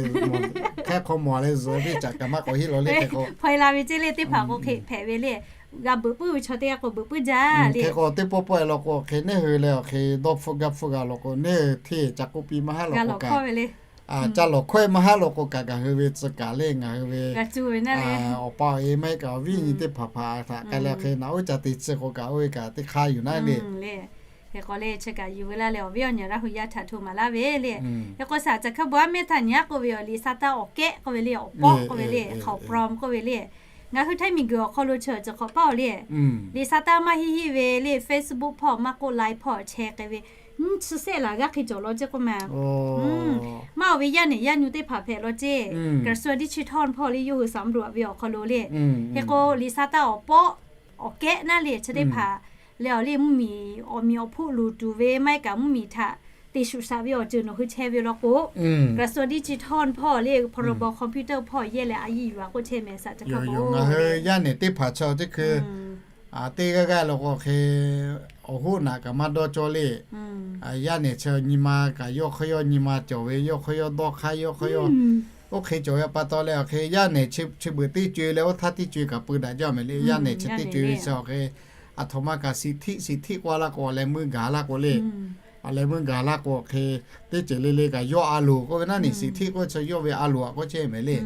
hk'e hk'aw mawˬ leh zuhꞈ ve caꞈ kaꞈ maˇ k'awꞈ heˆ law le hk'e k'o, hpaw e la ve ceˇ le teˇ hpaˍ k'o hk'e hpehꞈ ve le. G'a beuꞈ puiˉ ve chaw teˇ g'aˇ k'o beuꞈ puiˉ jaˇ le. Hk'e k'o teˇ pawˆ pawˆ e law k'o hk'e neˇ hui leh awˬ hk'e dawˇ hpfuhˆ gaˇ hpfuhˆ g'a law k'o neˇ hui hteˇ ca k'oˆ piˇ maˇ haˉ law k'o kaꞈ, ca lawˬ hkawehˇ maˇ haˉ law k'o kaꞈ ngaˬ hui ve tcuh kaˍ le ngaˬ hui ve awˬ pa awˬ e maˇ heˆ kaꞈ awˬ viˉ awˬ nyi teˇ hpaˍ hpaˍ htaꞈ k'ai leh hk'e naˬ oˇ ca te tcuh k'o kaꞈ oˇ ve kaꞈ teˇ hk'aˇ yuˬ naˉ le. Hk'e k'o le chi kaꞈ yuˬ ve laˇ leh awˬ viˉ awˬ nyi Laˇ hu yaˇ htaꞈ hto maˍ laˇ ve le. Hk'e k'o shaˍ caˬ hk'aˇ bon aˉ mehˇ htaˇ nyi aˉ k'oˆ ve yoˬ, liꞈ sa taˇ awˬ kehˉ k'oˆ ve le, awˬ pawˆ k'oˆ ve le, hk'aoˍ prom k'oˆ ve le. Ngaˬ hui Htaiˇ miˬguiˬ awˬ hk'aw lo chi awˬ ceuˬ hk'awꞈ paˇ oˬ le. Liꞈ sa taˇ maˇ hiˆ hiˆ ve le Facebook hpawˇ maˇ k'oˆ Line hpawˇ chehˇ k'ai ve, nyiˇ chi sehˆ laˬ g'aˇ hk'e cawˬ law ceˇ k'oˆ ma. Maˇ oˬ ve yaˇ nehˬ yaˇ nyu teˇ hpaˍ hpehꞈ law ceˇ. กระทรวงดิจิทัล hpawˇ le yawˇ hui สำรวจ ve awˬ hk'aw lo le. Hk'e k'o liꞈ sa taˇ awˬ pawˆ awˬ kehˉ naˉ le chi teˇ hpaˍ leh awˬ le mvuhˇmiˬ awˬ miˬ awˬ hpfuhˆ luˬ tuˬ ve maˇ heˆ kaꞈ mvuhˇmiˬ htaꞈ te shuˍ shaꞈ ve awˬ ceuˬ nawˬ hui chehˇ ve law k'o, กระทรวงดิจิทัล hpawˇ le พรบคอมพิวเตอร์ hpawˇ yehˇ leh a yiˇ yuˬ a k'oˆ chehˇ mehˍ shaˍ caˬ hk'aˇ bon. Ngaˬ hui yaˇ nehˬ teˇ hpaˍ chi teˇ hkui teˇ g'aˇ g'aˇ law k'o hk'e awˬ hoˉ naꞈ kaꞈ maˇ dawˇ cawˇ le. Yaˇ nehˬ chi nyi ma kaꞈ yawˇ hk'aˇ yawˇ nyi ma cawˬ ve, yawˇ hk'aˇ yawˇ dawˇ hk'aˇ yawˇ hk'aˇ yawˇ, oˇ hk'e cawˬ ve pa taw leh awˬ hk'e yaˇ nehˬ chi beuꞈ teˇ co e leh oˇ htaˇ teˇ co e kaꞈ peu daꞈ jaˇ mehˍ le. Yaˇ nehˬ chi teˇ co e ve chi awˬ hk'e aˬ htoꞈ ma kaꞈ สิทธิ สิทธิ k'oˆ a laˇ k'o awˬ leh meuˇ gaˬ laˇ k'o le. Awˬ leh meuˇ gaˬ laˇ k'o awˬ hk'e teˇ ceuˬ le le kaꞈ yawˇ a loˍ k'oˆ ve naˉ ni สิทธิ k'oˆ ve chi yawˇ ve a loˍ a k'oˆ chehˇ mehˍ le.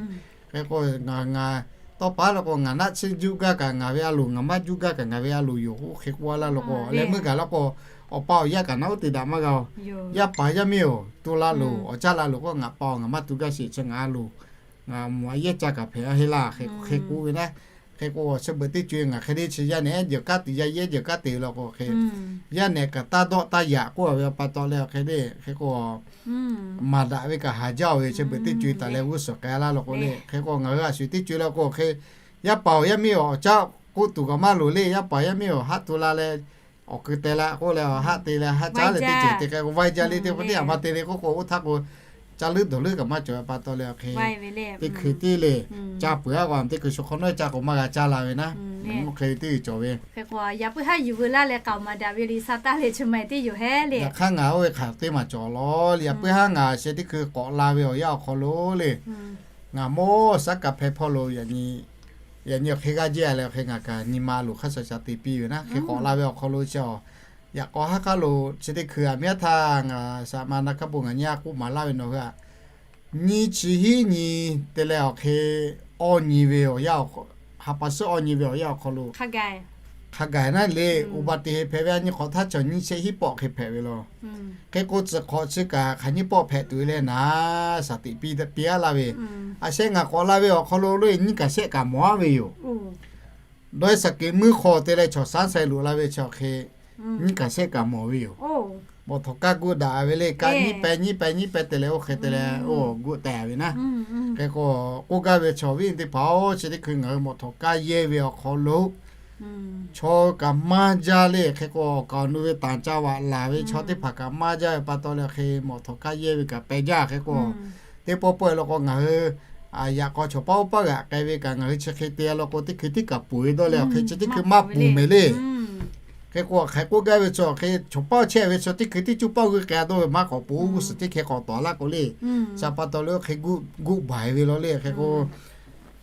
Hk'e k'o ngaˬ ngaˬ tawˇ pa law k'o ngaˬ naˆ tsuhˇ juˇ gaˇ kaꞈ ngaˬ ve a loˍ, ngaˬ maˇ juˇ gaˇ kaꞈ ngaˬ ve a loˍ yoˬ k'oˆ hk'e k'oˆ a laˇ law k'o awˬ leh meuˇ gaˬ laˇ k'o awˬ pa awˬ yaˇ kaꞈ naˆ uˉ te daꞈ maˇ g'a oˬ. Yaˇ paˍ yaˇ miˇ oˬ, tu la loˬ, awˬ caˉ la loˬ k'o ngaˬ pa awˬ ngaˬ maˇ tu gaˇ sheˍ chi ngaˬ a loˍ, ngaˬ mvuhꞈ a yehˇ caˇ kaꞈ hpehꞈ a heˆ laˇ hk'e k'oˆ ve naˉ. Hk'e k'o chi beuꞈ teˇ co e ngaˬ hk'e le chi yaˇ nehˬ ehˉ jeuˬ kanˉ te yaˇ yehˉ jeuˬ kanˉ te law k'o hk'e yaˇ nehˬ kaꞈ taˇ dawˆ taˇ yaꞈ k'oˆ a ve pa taw leh awˬ hk'e le hk'e k'o maˍ daꞈ ve kaꞈ haˍ jaˇ oˬ ve chi beuꞈ teˇ co e taˍ leh g'uˇ suhˍ k'ai laˇ law k'o le. Hk'e k'o ngaˬ hui a shu teˇ co e law k'o hk'e yaˇ paˍ awˬ yaˇ miˇ awˬ caˉ k'oˆ tuˬ kaꞈ maˇ loˍ le. Yaˇ paˍ yaˇ miˇ awˬ haˆ tu la leh awˬ keu teh la k'oˆ leh awˬ haˆ te leh haˆ caˉ leh teˇ ceuˬ te k'ai k'o vaiˇ jaˇ le. Teˇ hpaˍ teˇ hpaˍ maˇ te le k'oˆ k'o oˇ htaˇ k'o caˇ leuˉ dawˬ leuˉ kaꞈ maˇ cawˬ ve pa taw leh awˬ hk'e teˇ hkui teˇ le caˇ peuˬ a k'o teˇ hkui shu hk'awꞈ nawˉ caˇ k'o maˇ g'a caˇ la ve naˉ. Oˇ hk'e teˇ ceuˬ cawˬ ve. Hk'e k'o yaꞈ puiˉ haˉ yuˬ veu laˇ leh k'aoˍ maˍ daꞈ ve liꞈ sa taˇ leh chi ma teˇ yoˬ hehˉ le. Yaꞈ hk'aˇ ngaˬ oˇ ve hk'aˬ teˇ maˬ cawˬ law le. Yaꞈ puiˉ haˉ ngaˬ chi teˇ hkui k'awꞈ la ve awˬ yanˇ awˬ hk'aw lo le ngaˬ mawˇ saˉ kaꞈ hpehˇ hpawˇ lo yaꞈ nyi awˬ hk'e g'aˇ jehˇ leh awˬ hk'e ngaˬ kaꞈ nyi ma loˬ hk'a shaˍ shaˍ te piˇ ve naˉ. Hk'e k'awꞈ la ve awˬ hk'aw lo chi a yaꞈ k'aw haˉ hk'aˉ lo chi teˇ hkui aˬ miˉ aˉ htaˇ ngaˬ saˍ ma na hk'a bon ngaˬ nyi a k'oˆ maˍ laˇ ve nawˬ hui a nyi chi hiˉ nyi te leh awˬ hk'e awˇ nyi ve awˬ yanˇ, ha pa suhˉ awˇ nyi ve awˬ yanˇ awˬ hk'aw lo hk'a gaˬ naˉ le. อุบัติเหตุ hpehꞈ ve a nyi hk'awꞈ htaˇ chaw nyiˇ shehˆ hiˉ pawˆ hk'e hpehꞈ ve law. Hk'e k'o tcuhˬ hk'awꞈ chi kaꞈ hk'aˬ nyiˇ pawˆ hpehꞈ tuˬ ve leh naˉ shaˍ tiꞈ piˇ aˉ laˇ ve. A shehˆ ngaˬ k'awꞈ la ve awˬ hk'aw lo le nyiˇ kaˬ shehˆ kaꞈ mawˬ aˉ ve yoˬ. Dawˇ e shaˍ keꞈ muiˇ hk'aw te leh chaw shaˉ sai loꞈ la ve chi awˬ hk'e nyiˇ kaˬ shehˆ kaꞈ mawˬ ve yoˬ. Mawꞈ htawꞈ kaˇ guˆ daꞈ ve le. Kaꞈ nyiˇ pehˍ nyiˇ pehˍ nyiˇ pehˍ te leh oˇ hk'e te leh oˇ guˆ teh ve naˉ. Hk'e k'o k'oˆ gaˇ ve chaw viˉ teˇ hpaˍ-oˬ, chi teˇ hkui ngaˬ hui mawꞈ htawꞈ kaˇ yehˇ ve awˬ hk'aw lo chaw kaꞈ maˇ jaˇ le. Hk'e k'o awˬ kaˍ awˬ nu ve tanˍ ca vaꞈ laˬ ve chaw teˇ hpaˍ kaꞈ maˇ jaˇ ve pa taw leh hk'e mawꞈ htawꞈ kaˇ yehˇ ve kaꞈ peh jaˇ. Hk'e k'o teˇ pawˆ pawˆ e law k'o ngaˬ hui yaꞈ k'aw chaw paˉ oˇ paˉ g'aꞈ k'ai ve kaꞈ ngaˬ hui chi hk'e te law k'o teˇ hkui tiˉ kaꞈ puˬ ve dawˇ leh awˬ hk'e chi teˇ hkui maˇ puˬ mehˍ le. Hk'e k'o, hk'aˬ hk'e k'oˆ gaˇ ve chaw, hk'e chaw paˇ chehˇ ve chaw teˇ hkui teˇ cuˇ paˇ g'uˇ k'ai-a dawˇ ve maˇ k'awꞈ po g'uˇ suhˍ teˇ hkeh k'awꞈ tawˍ laˇ k'o le. Saˍ pa taw le, hk'e guˆ baiˬ ve law le. Hk'e k'o,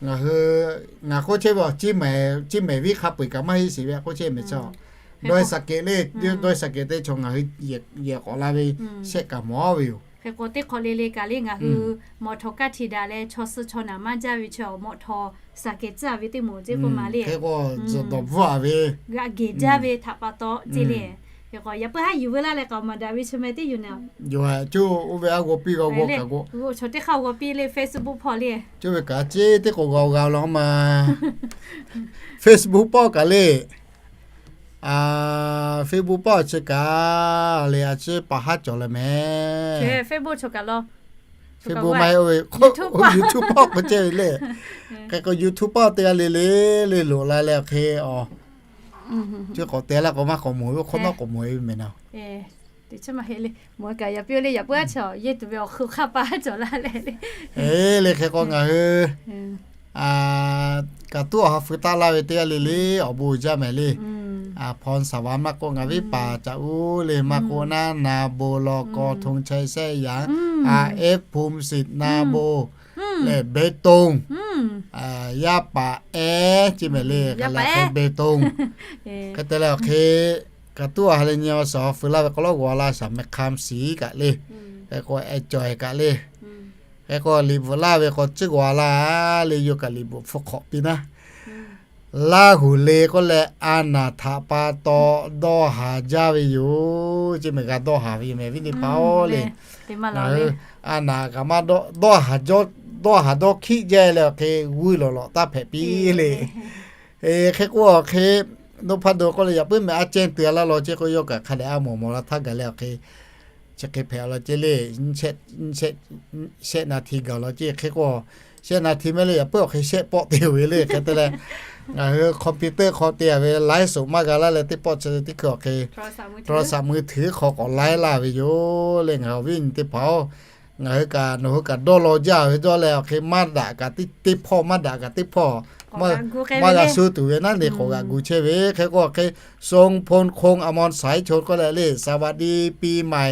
ngaˬ hui, ngaˬ k'oˆ chehˇ ve, Ceˇ mehˍ venˇ hk'a peu-eˬ kaꞈ maˇ heˆ sheˍ ve k'oˆ chehˇ mehˍ chaw. Dawˇ-e Saˍ kehˍ le, Dawˇ-e Saˍ kehˍ teˇ chaw ngaˬ hui yehˬ k'awꞈ la ve shehˆ kaꞈ mawˬ ve yoˬ. Hk'e k'o, teˇ hk'awꞈ le le kaꞈ le ngaˬ hui mawˬ htaw kaˇ htiꞈ daꞈ leh chaw suh chaw naˍ maˇ jaˇ ve chaw mawˬ htaw Saˍ kehˍ tcuhˉ-a ve teˇ moˍ ceˇ k'oˆ ma le. Hk'e k'o, zuhꞈ dawˬ bvuhˆ-a ve, g'aꞈ gehˬ jaˇ ve htaꞈ pa taw ceˇ le. Hk'e k'o, yaꞈ puiˉ haˉ yuˬ veu laˇ leh k'aoˍ maˍ daꞈ ve chaw meh teˇ yuˬ naˍ. Yawˬ-a, coˇ oˇ ve aˉ g'aw piˇ g'a g'aw kaꞈ g'aw. Chaw teˇ hk'aˇ g'aw piˇ le Facebook hpawˇ le. Coˇ ve kaꞈ ceˇ teˇ k'o g'a g'a law ma. Facebook pawˆ kaꞈ le. Facebook pawˆ chi kaꞈ le, a ciˉ pa haˉ cawˬ leh meh. Facebook maˇ heˆ, oˇ ve YouTube pawˆ k'oˆ chehˇ ve le. Hk'e k'o YouTube pawˆ teˇ g'aˇ le le le loꞈ la leh hk'e a, chi k'awꞈ te laˇ k'o maˇ k'awꞈ mawˬ ve, hk'oˆ nawˉ k'awꞈ mawˬ ve meh naˍ. Eˬ, le hk'e k'o ngaˬ hui kaꞈ tuˉ awˬ ha feu taˆ laˇ ve teˇ g'aˇ le le, awˬ bon uiˍ jaˇ mehˍ le. Hpawn saˍ va maˇ k'oˆ, ngaˬ viˉ paˍ caꞈ uˉ le maˇ k'oˆ naˉ, na bon law kaw thon chai sehˆ yanˍ, a eˉ phun siˍ na bon lehˬ, Beˍ toˇ, yaˇ paˍ ehˉ ceˇ mehˍ le, ka leh hk'e Beˍ toˇ. Hk'e te leh awˬ hk'e kaꞈ tuˉ awˬ ha leh nyi awˬ suhˍ awˬ feu laˇ ve k'aw lawˉ g'aw laˇ shaˍ meh hk'am shiˍ kaꞈ le. Hk'e k'o, eh cawˬ-e kaꞈ le. Hk'e k'o, liꞈ bvuhꞈ laˇ ve k'o, ciˉ g'aw laˇ le, yawˇ kaꞈ liꞈ bvuhꞈ hpfuhˇ hk'awꞈ piˇ naˉ. Laˇ huˍ le k'oˆ leh, a naˍ htaꞈ pa taw dawˇ haˍ jaˇ ve yoˬ ceˇ mehˍ, g'a dawˇ haˍ ve yoˬ mehˍ, viˉ teˇ hpaˍ-oˬ le. Ngaˬ hui a naˍ kaꞈ maˇ dawˇ, dawˇ haˍ dawˇ hkiˆ jaˇ leh awˬ hk'e g'uiˇ lawˬ lawꞈ taˇ hpehꞈ piˇ le. Hk'e k'o awˬ hk'e, Noˇ hpaˇ do k'oˆ leh, yaꞈ puiˉ mehˍ a cehˇ tuˬ a laˇ law ceˇ k'o, yawˇ kaꞈ hk'a dehꞈ a mawˬ mawˬ la htaˇ gaˬ leh awˬ hk'e chi hk'e hpehꞈ law ceˇ le. Shehˆ naˍ hti gaˬ law ceˇ. Hk'e k'o, shehˆ naˍ hti mehˍ le, yaꞈ puiˉ awˬ hk'e shehˆ pawˆ te ve le. Hk'e te leh, ngaˬ hui computer hk'aw te-a ve laiˉ soˍ maˇ g'a laˇ leh, teˇ pawˆ chi teˇ hkui awˬ hk'e โทรศัพท์มือถือ hk'aw k'awꞈ laiˉ laˇ ve yoˬ le. Ngaˬ hui awˬ viˉ awˬ nyi teˇ hpaˍ-oˬ, ngaˬ hui kaꞈ nawˬ hui kaꞈ dawˇ law jaˇ ve dawˇ leh awˬ hk'e maˇ daꞈ kaꞈ teˇ hpawˇ, maˇ daꞈ kaꞈ teˇ hpawˇ, maˇ g'a suh tuˬ ve naˉ le, k'awꞈ g'aꞈ gu chehˇ ve. Hk'e k'o awˬ hk'e, ทรงพล คงอมรสายชน k'oˆ leh le, สวัสดีปีใหม่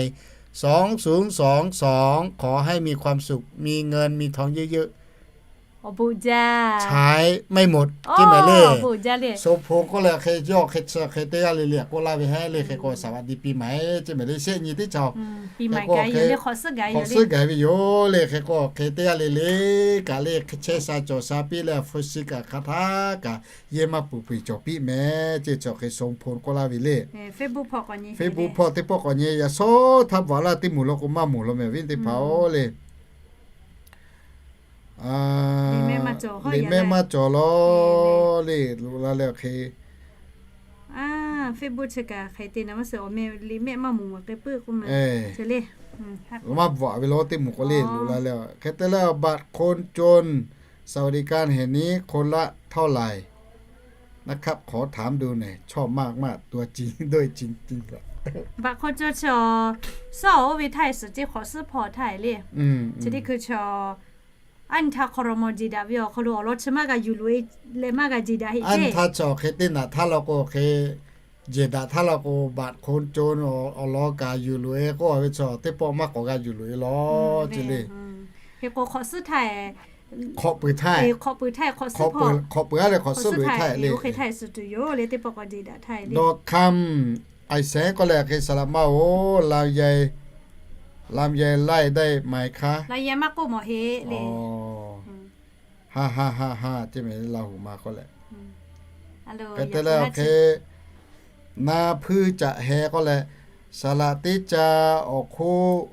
สองศูนย์สองสอง ขอให้มีความสุข มีเงินมีทองเยอะๆ ใช้ไม่หมด ceˇ mehˍ le. โสพง k'oˆ leh hk'e yawˇ hk'e chi hk'e teˇ g'aˇ le le k'oˆ laˇ ve heˆ le. Hk'e k'o สวัสดีปีใหม่ ceˇ mehˍ le, shehˆ nyi teˇ chaw. Hk'e k'o k'awꞈ suhˉ gaˬ ve yoˬ le. Hk'e k'o hk'e teˇ g'aˇ le le kaꞈ le, hk'e chehˇ sha cawˬ sha piˇ leh, hpu shi kaꞈ hk'a htaˇ kaꞈ yehˇ maˇ puˬ puiˍ cawˬ piˇ mehˍ ceˇ, chi hk'e โสพง k'oˆ laˇ ve le. Facebook hpawˇ teˇ pawˆ k'awꞈ nyi, yaꞈ shawˉ htaˇ bvuhꞈ laˇ teˇ moˍ law k'o maˇ moˍ law mehˍ, viˉ teˇ hpaˍ-oˬ le. Liꞈ mehˆ maˇ cawˬ law le, loꞈ la leh awˬ hk'e. Facebook chi kaꞈ hk'e te na maˇ suh awˬ meh liꞈ mehˆ maˇ moˍ maˬ k'e puiˉ k'oˆ ma. Maˇ bvuhꞈ ve law teˇ moˍ k'o le, loꞈ la leh. Hk'e te leh บัตรคนจน สวัสดิการแห่งนี้คนละเท่าไหร่ นะครับ ขอถามดูหน่อย ชอบมากๆ ตัวจริงด้วยจริงๆ อะ บัตรคนจน chi awˬ suhˉ awˬ oˇ ve htaˇ suhˍ ceˇ, hk'awꞈ suhˉ hpawˇ htaˇ le. Chi teˇ hkui chi aˉ nyi htaˇ hk'aw rawˬ mawˬ jeˬ daꞈ ve awˬ hk'aw lo awˬ lawn chi maˇ g'a yuˬ loꞈ-e leh maˇ g'a jeˬ daꞈ heˆ ceˇ. Aˉ nyi htaˇ chi awˬ hk'e teˇ naꞈ htaˇ law k'o hk'e jeˬ daꞈ htaˇ law k'o, บัตรคนจน awˬ lawn kaꞈ yuˬ loꞈ-e k'oˆ ve chi teˇ pawˆ maˇ k'awꞈ g'a yuˬ loꞈ-e law ceˇ le. Hk'e k'o hk'awꞈ suhˉ htaˇ, hk'awꞈ peuˬ htaˇ, hk'awꞈ peuˬ htaˇ, hk'awꞈ suhˉ hpawˇ, hk'awꞈ peuˬ htaˇ le, hk'awꞈ suhˉ htaˇ le, oˇ hk'e htaˇ suhˍ tuˬ yoˬ le, teˇ pawˆ k'awꞈ jeˬ daꞈ htaˇ le. ดอกคำ ไอแสง k'oˆ leh hk'e สลับมา โอ้ ลำไย ลำไยไล่ได้ไหมคะ ลำไย maˇ k'oˆ mawˬ heˆ le. Ha ha ha ha ceˇ mehˍ le, Laˇ huˍ ma k'oˆ leh. Hk'e te leh awˬ hk'e, na hpuiˇ caꞈ heh k'oˆ leh, saˍ laꞈ teˇ ca awˬ hk'oˆ,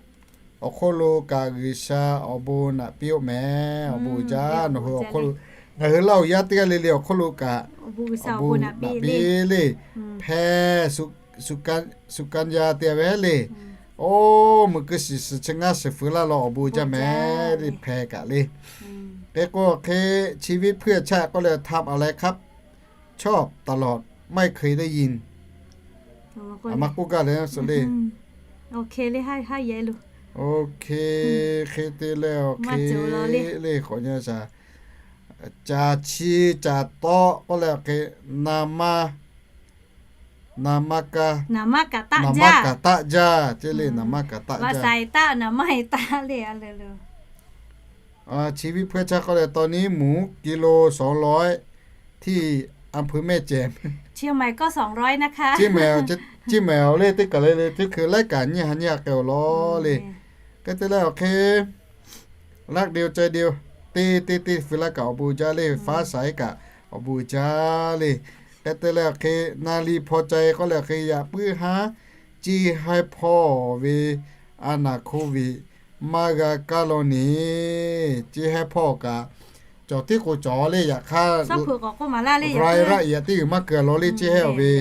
awˬ hk'oˆ lo kaꞈ G'uiˬsha awˬ bon naꞈ piˇ-oˆ mehˍ. Awˬ bon uiˍ jaˇ. Nawˬ hui awˬ hk'oˆ lo, ngaˬ hui Laˇ huˍ yaˇ teˇ g'aˇ le le awˬ hk'oˆ lo kaꞈ awˬ bon naꞈ piˇ le. Hpeh, Suˍ kanˇ yaˇ te ve le. Oˇ meuꞈ keu shiˍ suhˍ chi ngaˇ suhˍ feu laˇ law awˬ bon jaˇ mehˍ le, hpeh kaꞈ le. Hk'e k'o hk'e, ชีวิตเพื่อชาติ k'oˆ leh ทำอะไรครับ ชอบตลอด ไม่เคยได้ยิน a ma k'oˆ gaˇ leh suhˍ le. Oˇ hk'e, hk'e te leh awˬ hk'e le k'awꞈ nyi shaˍ. Caˬ chi caˬ tawˆ k'oˆ leh awˬ hk'e, na maˇ Naˍ maˇ kaꞈ taˆ jaˇ ceˇ le, naˍ maˇ kaꞈ taˆ jaˇ. Chi ve hpu cha k'oˆ leh ตอนนี้ หมูกิโลสองร้อย ที่อำเภอแม่แจ่ม Chiˇ mehˍ awˬ le teˇ kaˬ le le teˇ hkui laiˉ kaꞈ nyiˇ ha nyiˇ ha k'ai awˬ lawn le. Hk'e te leh awˬ hk'e รักเดียวใจเดียว teˇ teˇ teˇ fui laˇ kaꞈ awˬ bon uiˍ jaˇ le, faˉ saiˉ kaꞈ awˬ bon uiˍ jaˇ le. Hk'e te leh awˬ hk'e นาลีพอใจ k'oˆ leh awˬ hk'e yaꞈ puiˉ haˉ, ceˇ haiˉ hpawˇ ve a naˍ โควิด maˇ g'a kaˇ law ne, ceˇ haiˉ hpawˇ kaꞈ cawˬ tiˉ k'o cawˬ le. Yaꞈ hk'aˇ รายละเอียด teˇ g'uiˬ maˇ keu law le, ceˇ haiˉ awˬ ve.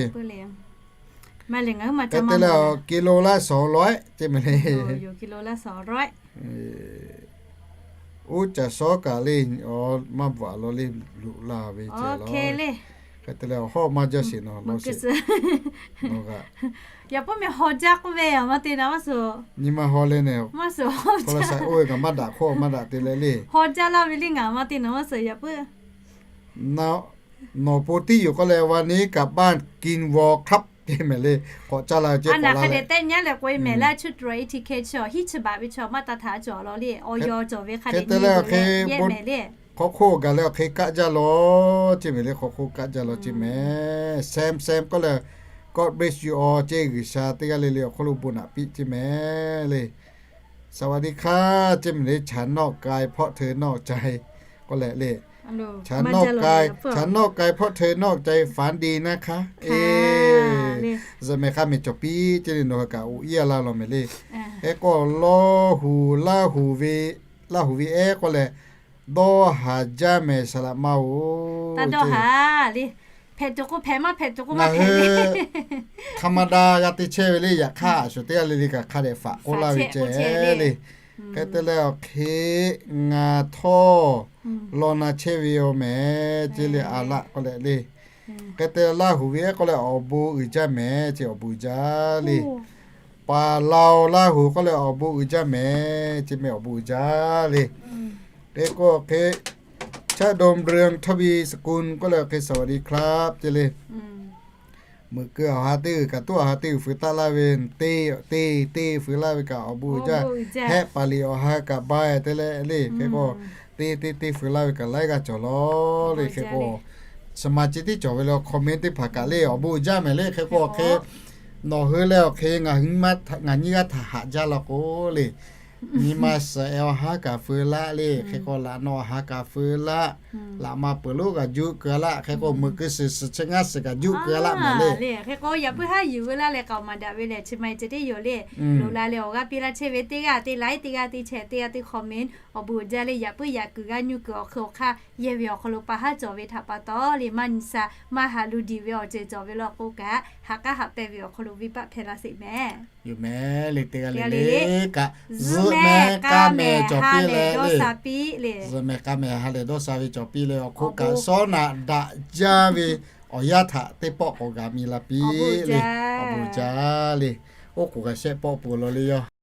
Hk'e te leh กิโลละสองร้อย ceˇ mehˍ le. Oˇ caˬ shawˉ kaꞈ le, maˇ bvuhꞈ law le, luꞈ la ve ceh law. Hk'e te leh awˬ hawˉ maˇ jaˇ sheˍ nawˬ law sheˍ. Yaꞈ puiˉ meh haw jaˇ k'oˆ ve, maˇ te na maˇ suhˍ. Nyi ma haw leh neh, oˇ ve kaꞈ maˇ daꞈ hkawˇ maˇ daꞈ te leh le. Haw jaˇ laˇ ve le ngaˬ maˇ te na maˇ suhˍ yaꞈ puiˉ. Nawˬ po tiˉ yoˬ k'oˆ leh วันนี้กลับบ้านกินวอครับ ceˇ mehˍ le. K'awꞈ caˇ la ve ceˇ, a naˍ hk'a dehꞈ tehˆ nyaˉ leh k'oꞈ e mehˍ laˇ, ชุดตรวจ เอทีเค chi awˬ hiˉ chi baꞈ ve chi awˬ maˇ taˇ htaꞈ cawˬ law le. Awˬ yaw cawˬ ve hk'a dehꞈ nyi ve le, yehˆ mehˍ le. Hk'aw hk'oˆ gaˬ leh awˬ hk'e kaˆ jaˇ law ceˇ mehˍ le. Hk'aw hk'oˆ kaˆ jaˇ law ceˇ mehˍ. Sam Sam k'oˆ leh God bless you all ceˇ, G'uiˬsha teˇ g'aˇ le le awˬ hk'oˆ lo bon naꞈ piˇ ceˇ mehˍ le. สวัสดีค่ะ ceˇ mehˍ le. ฉันนอกกายเพราะเธอนอกใจ k'oˆ leh le. ฉันนอกกาย ฉันนอกกายเพราะเธอนอกใจ ฝันดีนะคะ Zuhꞈ mehˍ k'a mehˍ cawˬ piˇ ceˇ le. Nawˬ hui kaꞈ oꞈ iˉ a laˇ law mehˍ le. Hk'e k'o Laˇ huˍ, Laˇ huˍ ve, Laˇ huˍ ve ehˉ k'oˆ leh, dawˇ haˍ jaˇ mehˍ saˍ laꞈ ma-oˬ. Taˇ dawˇ haˍ le. Hpehꞈ tuˬ k'o hpehꞈ, maˇ hpehꞈ tuˬ k'o maˇ hpehꞈ le. Hk'a ma da g'a te chehˇ ve le. Yaꞈ hk'aˇ a shuˍ teˇ g'aˇ le le kaꞈ hk'a dehꞈ faꞈ k'oˆ laˇ ve ceh le. Hk'e te leh awˬ hk'e ngaˬ htawˇ law na chehˇ ve yoˬ mehˍ ceˇ le. A laˆ k'oˆ leh le. Hk'e te Laˇ huˍ ve ehˉ k'oˆ leh awˬ bon uiˍ jaˇ mehˍ ceˇ, awˬ bon uiˍ jaˇ le. Paˍ Laoˬ Laˇ huˍ k'oˆ leh awˬ bon uiˍ jaˇ mehˍ ceˇ mehˍ, awˬ bon uiˍ jaˇ le. Hk'e k'o hk'e ชัดดมเรืองทวีสกุล k'oˆ leh hk'e สวัสดีครับ ceˇ le. Meuꞈ keu awˬ ha teˇ g'uiˬ kaꞈ tuˉ awˬ ha teˇ g'uiˬ fui taˆ laˇ ve, teˇ teˇ teˇ fui laˇ ve kaꞈ awˬ bon uiˍ jaˇ. Hehˆ paˍ liꞈ awˬ ha kaꞈ ba te leh le. Hk'e k'o teˇ teˇ teˇ fui laˇ ve kaꞈ laiˉ g'aˇ cawˬ law le. Hk'e k'o สมาชิก teˇ cawˬ ve le, comment teˇ hpaˍ kaꞈ le awˬ bon uiˍ jaˇ mehˍ le. Hk'e k'o hk'e nawˬ hui leh awˬ hk'e ngaˬ nyiˇ g'aˇ htaꞈ haꞈ jaˇ law k'o le. Nyi ma suhˍ awˬ ha kaꞈ feu laˇ le. Hk'e k'o laꞈ nawˬ awˬ ha kaꞈ feu laˇ. Laꞈ ma peuˬ lonˉ kaꞈ juˆ keu laˇ. Hk'e k'o meuꞈ keu suhˍ suhˍ chi ngaˇ suhˍ kaꞈ juˆ keu laˇ mehˍ le. Hk'e k'o yaꞈ puiˉ haˉ yuˬ ve laˇ leh k'aoˍ maˍ daꞈ ve lehˬ chi ma-e ceh teˇ yoˬ le. Loꞈ la leh awˬ g'aˇ piˇ laˇ chehˇ ve teˇ g'aˇ te laiˉ, teˇ g'aˇ te chehˇ, teˇ g'aˇ te comment, awˬ bon uiˍ jaˇ le. Yaꞈ puiˉ yaꞈ kuiˬ g'aˇ nyuˇ kuiˬ awˬ hk'e awˬ hk'aˇ yehˇ ve awˬ hk'aw lo pa haˉ cawˬ ve htaꞈ pa taw le, maˇ nyi sha maˇ haꞈ lu diˬ ve awˬ ceuˬ cawˬ ve law k'o kaꞈ, ha k'aˉ haꞈ pehˇ ve awˬ hk'aw lo venˇbaˆ hpehˇ laˇ sheˍ mehˍ. Yoˬ mehˍ le. Teˇ g'aˇ le le kaꞈ zuhꞈ mehˍ k'a mehˍ cawˬ piˇ leh le. Zuhꞈ mehˍ k'a mehˍ ha lehˬ dawˇ sha ve cawˬ piˇ leh awˬ hk'oˆ kaꞈ sawˉ naꞈ daꞈ jaˇ ve awˬ yanˇ htaꞈ teˇ pawˆ k'awꞈ g'a mi la piˇ le. Awˬ bon uiˍ jaˇ le. Oˇ k'oˍ g'a shehˆ pawˆ peuˬ law le yoˬ.